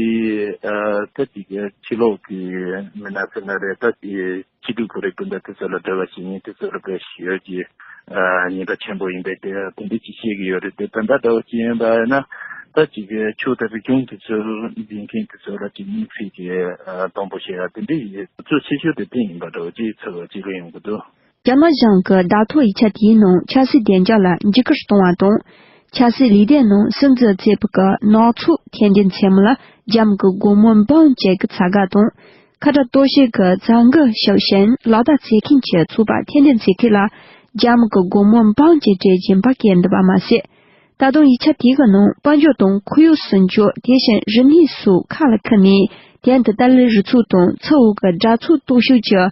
ཨ། ད་ཅིག་ཕྱི་ལོགས་ཀྱི་མི་སྣ་ཟེར་ན་རེད། ད་ཅིག་སྐྱིད་སྡུག་བོད་རིགས་སྤུན་ཟླ་དེ་ཚོ་ལ་འབྲེལ་བ་བྱེད་མཁན་དེ་ཚོ་ལ་དཔེ་ཞེ་པོ་ཅིག་ཨ། ཉེན་ཁ་ཆེན་པོ་ཡིན་པའི་དེ་དེ་འདྲ་ཅིག་བཤད་ཀྱི་ཡོད་རེད། དེ་ད་ལྟ་འདྲ་བོ་ཅིག་ཡིན་པ་ན་ ད་ཅིག་གི་ཆོས་དང་རིག་གཞུང་དེ་ཚོ་འཛིན་མཁན་དེ་ཚོ་ལ་ཅིག་དམིགས་བསལ་གྱི་ཨ་དང་པོ་བཤད་ཡ་དེ་འདྲའི་གཙོ་ཆེ་ཤོས་དེ་དེ་ཡིན་པ་འདྲ་བོ་ཅིག་ཚོར་བ་ཅིག་སླེབས་ཡོང་གི་འདུག། རྒྱ་ནག་གཞུང་གི་བརྡ་ཐོ་ཡིག་ཆ་དེའི་ནང་ཆབ་སྲིད་བདེ་འཇགས་ལ་འཇིགས་སྐུལ་གཏོང་བ་དང་། ཆབ་སྲིད་ལས་སྡེ་ནང་སྲིད་འཛིན་བརྩི་བཀུར་གྱི་ནག་ཚོགས་འཐེན་འདོན་ཚད་མ་ལ་རྒྱ་མི་གི་སྒོར་མོ་འབུམ་གཅིག་གི་ཚ་ག་དང་། ཁ་བྲལ་གཏོར་བཤིག་གི་བཙན་རྒོལ་ཤུགས་ཆེན་ལག་བསྟར་བྱེད་མཁན་གྱི་ཚོགས་པ་འཐེན་འདོན་བྱེད་མཁན་ལ་རྒྱ་མི་གི་སྒོར་མོ་འབུམ་གཅིག་སྤྲད་བཞིན་པ་བཀོད་འདུག་པ་མ་ཟད། ད་དུང་ཡིག་ཆ་དེ་གི་ནང་དཔལ་འབྱོར་དང་ཁོར་ཡུག་སྲུང་སྐྱོབ། དེ་བཞིན་རིག་གནས་སོགས་ཁག་ལ་འཁུར་ནས། དེ་མཐུད་ཏཱ་ལའི་རུ་ཚོགས་དང་ཚུར་འོང་གི་དགྲ་ཚོགས་གཏོར་བཤིག་གི་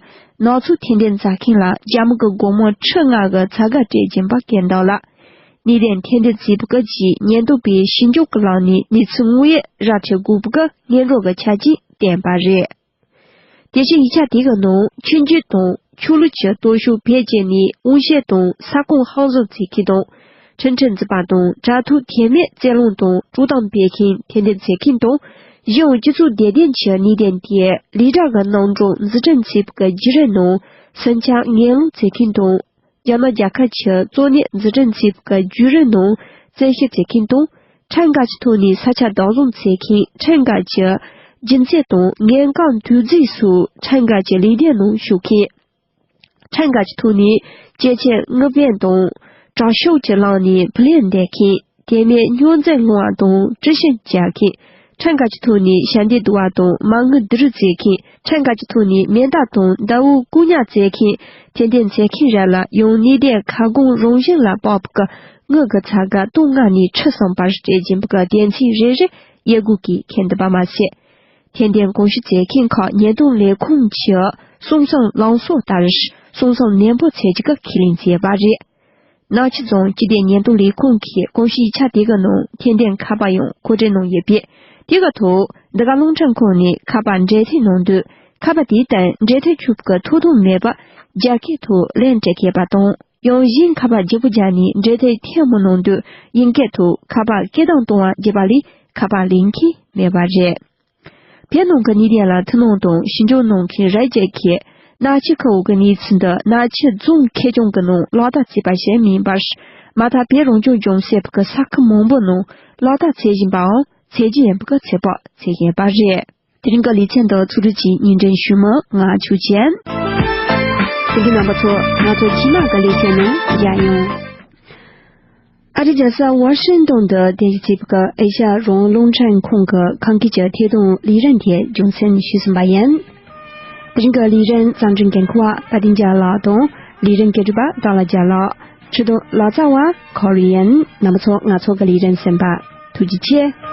ནག་ཚོགས་འཐེན་འདོན་མཛད་མཁན་ལ་རྒྱ་མི་གི་སྒོར་མོ་ཁྲི་ལྔ་གི་ཚ་ག་སྤྲད་བཞིན་པ་བཀོད་འདུག་ལ། གནད་དོན་འཐེན་འདོན་བྱེད་པ་གི་ཉེན་རྟོག་པས་ཞིབ་འཇུག་གི་ལམ་ནས་གནས་ཚུལ་དངོས་ཡོད་ར་འཕྲོད་དགོས་པ་གི་སྔོན་འགྲོ་གི་ཆ་རྐྱེན་བསྟན་པ་རེད། དེ་བཞིན་ཡིག་ཆ་དེ་གི་ནང་ཆོས་བརྒྱུད་དང་ཆོས་ལུགས་ཀྱི་སྟོབས་ཤུགས་བེད་སྤྱད་ནས་དབང་ཤེད་དང་ས་ཁོངས་ཧམ་བཟུང་བྱེད་མཁན་དང་། ཁྲིམས་ཁྲིམས་འཛིན་པ་དང་དྲ་ཐོག་དེ་མིན་བཙན་རློང་དང་དཀྲུག་གཏམ་སྤེལ་མཁན་འཐེན་འདོན་བྱེད་མཁན་དང་། གཞུང་སྤྱི་ཚོགས་བདེ་དོན་གྱི་གནད་དོན་དེ་ལས་གྲྭ་གི་ནང་འགྲོ་འཛུགས་སྐྲུན་བྱེད་པའི་བརྒྱུད་རིམ་ནང་སུན་ཆང་ངན་སློང་བྱེད་མཁན་དང་། རྒྱ་ནག་རྒྱལ་ཁབ་ཀྱི་གཙོ་གནད་འཛུགས་སྐྲུན་བྱེད་པའི་བརྒྱུད་རིམ་ནང་བཙན་ཤེད་བྱེད་མཁན་དང་། ཁྲིམས་འགལ་གྱི་ཐོག་ནས་ས་ཆ་བདག་བཟུང་བྱེད་མཁན། ཁྲིམས་འགལ་གྱི་རྒྱུ་མཚན་དང་འགན་གང་འདུག་རྩིས་སུ་ཁྲིམས་འགལ་གྱི་ལས་དོན་ནང་ཞུགས་མཁན། ཁྲིམས་འགལ་གྱི་ཐོག་ནས་སྐྱེད་ཆེན་དངུལ་བུན་དང་དྲག་ཤུགས་ཀྱི་ལམ་ནས་བུ་ལོན་འདེད་མཁན། དེ་མིན་སྨྱོ་རྫས་སློང་བ་དང་དཀྲི་ཞིང་བཅག་མཁན། ཁྲིམས་འགལ་གྱི་ཐོག་ནས་ཞལ་འདེབས་བསྡུ་བ་དང་མ་དངུལ་བསྡུ་རུབ་བྱེད་མཁན། ཁྲིམས་འགལ་གྱི་ཐོག་ནས་མེ་མདའ་དང་མདའ་དབུས་བཀོད་ཉར་བྱེད་མཁན། འཐེན་འདོན་བྱེད་མཁན་རེ་ལ་ཡང་གནས་བརྟན་ཁ་སྐོང་རང་བཞིན་ལ་དཔག་པའི་དངུལ་གྱི་ཚ་ག་སྟོང་ལྔ་ནས་ཁྲི་གསུམ་བར་སྤྲད་བཞིན་པའི་དོན་ཚན་རེ་རེ་དབྱེ་བགོས་ཀྱིས་འཁོད་འདུག་པ་མ་ཟད། འཐེན་འདོན་གོང་ཞུ་བྱེད་མཁན་ཁག་ཉེན་རྟོག་ལས་ཁུངས་ཀྱི་གསང་གསུམ་ལམ་སྲོལ་ལྟར་གསང་གསུམ་ནན་པོ་བྱེད་རྒྱུ་གི་ཁས་ལེན་བྱས་པ་རེད། ནག་ཆུ་རྫོང་སྤྱི་བདེ་ཉེན་རྟོག་ལས་ཁུངས་ཀྱི་གོང་ཞུས་ཡིག་ཆ་དེ་གི་ནང་འཐེན་འདོན་ཁ་པར་ཡང་མཁོ་སྤྲོད་གནང་ཡོད་པས། དེ་གི་ཐོག་འདི་ག་རླུང་འཕྲིན་ཁང་ནས་ཁ་པར་འབྲེལ་མཐུད་གནང་དུས། ཁ་པར་དེའི་སྟེང་འབྲེལ་མཐུད་ཆོག་པའི་ཐོབ་ཐང་མེད་པ་རྒྱ་སྐད་ཐོག་ལན་སྤྲད་མཁན་པ་དང་། ཡང་གཞན་ཁ་པར་བརྗེ་པོ་བརྒྱབ་ནས་འབྲེལ་མཐུད་ཐོན་མི་གནང་དུས། དབྱིན་སྐད་ཐོག་ཁ་པར་སྐད་གདངས་གཏོང་བ་བརྒྱབ་པ་ལས་ཁ་པར་ལེན་མཁན་མེད་པ་རེད། བོད་ནང་གི་གནད་དོན་ལ་ཐུགས་སྣང་དང་ཞིབ་འཇུག་གནང་མཁན་རེ་ཅིག་གིས། ནག་ཆུ་ཁུལ་གྱི་གནས་ཚུལ་འདི་ནག་ཆུ་རྫོང་ཁེར་རྐྱང་གི་ནང་ལག་བསྟར་བྱས་པ་ཞིག་མིན་པར། མ་མཐའ་བོད་རང་སྐྱོང་ལྗོངས་ཟེར་བའི་ས་ཁུལ་མང་པོའི་ནང་ལག་བསྟར་བྱེད་བཞིན་པའང་བྱེད་རྒྱུ་ཡིན་པའི་ཚོད་དཔག་བྱེད་བཞིན་པ་རེད། དེ་རིང་གི་ལེ་ཚན་འདི་ཚོགས་སྒྲིག་གིས་སྙན་སྒྲོན་ཞུས་མི་ང་ཆོས་ཅན། དེ་གི་རྣམ་པ་ཚོ། ང་ཚོ་རྗེས་མ་གི་ལེ་ཚན་ནང་མཇལ་ཡོང་། ཨ་རིའི་རྒྱལ་ས་ཝ་ཤིང་ཏོན་དུ་རྟེན་གཞི་བྱས་པའི་ཨེ་ཤ་ཡ་རང་དབང་རླུང་འཕྲིན་ཁང་གི་ཁམས་སྐད་ཀྱི་ཐད་གཏོང་ལས་རིམ་དེ་རྒྱང་སྲིང་ཞུས་ཟིན་པ་ཡིན། དེ་རིང་གི་ལས་རིམ་རྩོམ་སྒྲིག་འགན་འཁུར་བ་དཔལ་ལྡན་རྒྱལ་ལགས་དང་། ལས་རིམ་སྒྲིག་གྲུབ་པ་ཏཱ་ལ་རྒྱལ་ལགས། ཁྲིད་སྟོན་ལག་རྩལ་བ་ཁོ་རི་ཡན། རྣམ་པ་ཚོ། ང་ཚོ་གི་ལས་རིམ་གསན་པར་ཐུགས་རྗེ་ཆེ།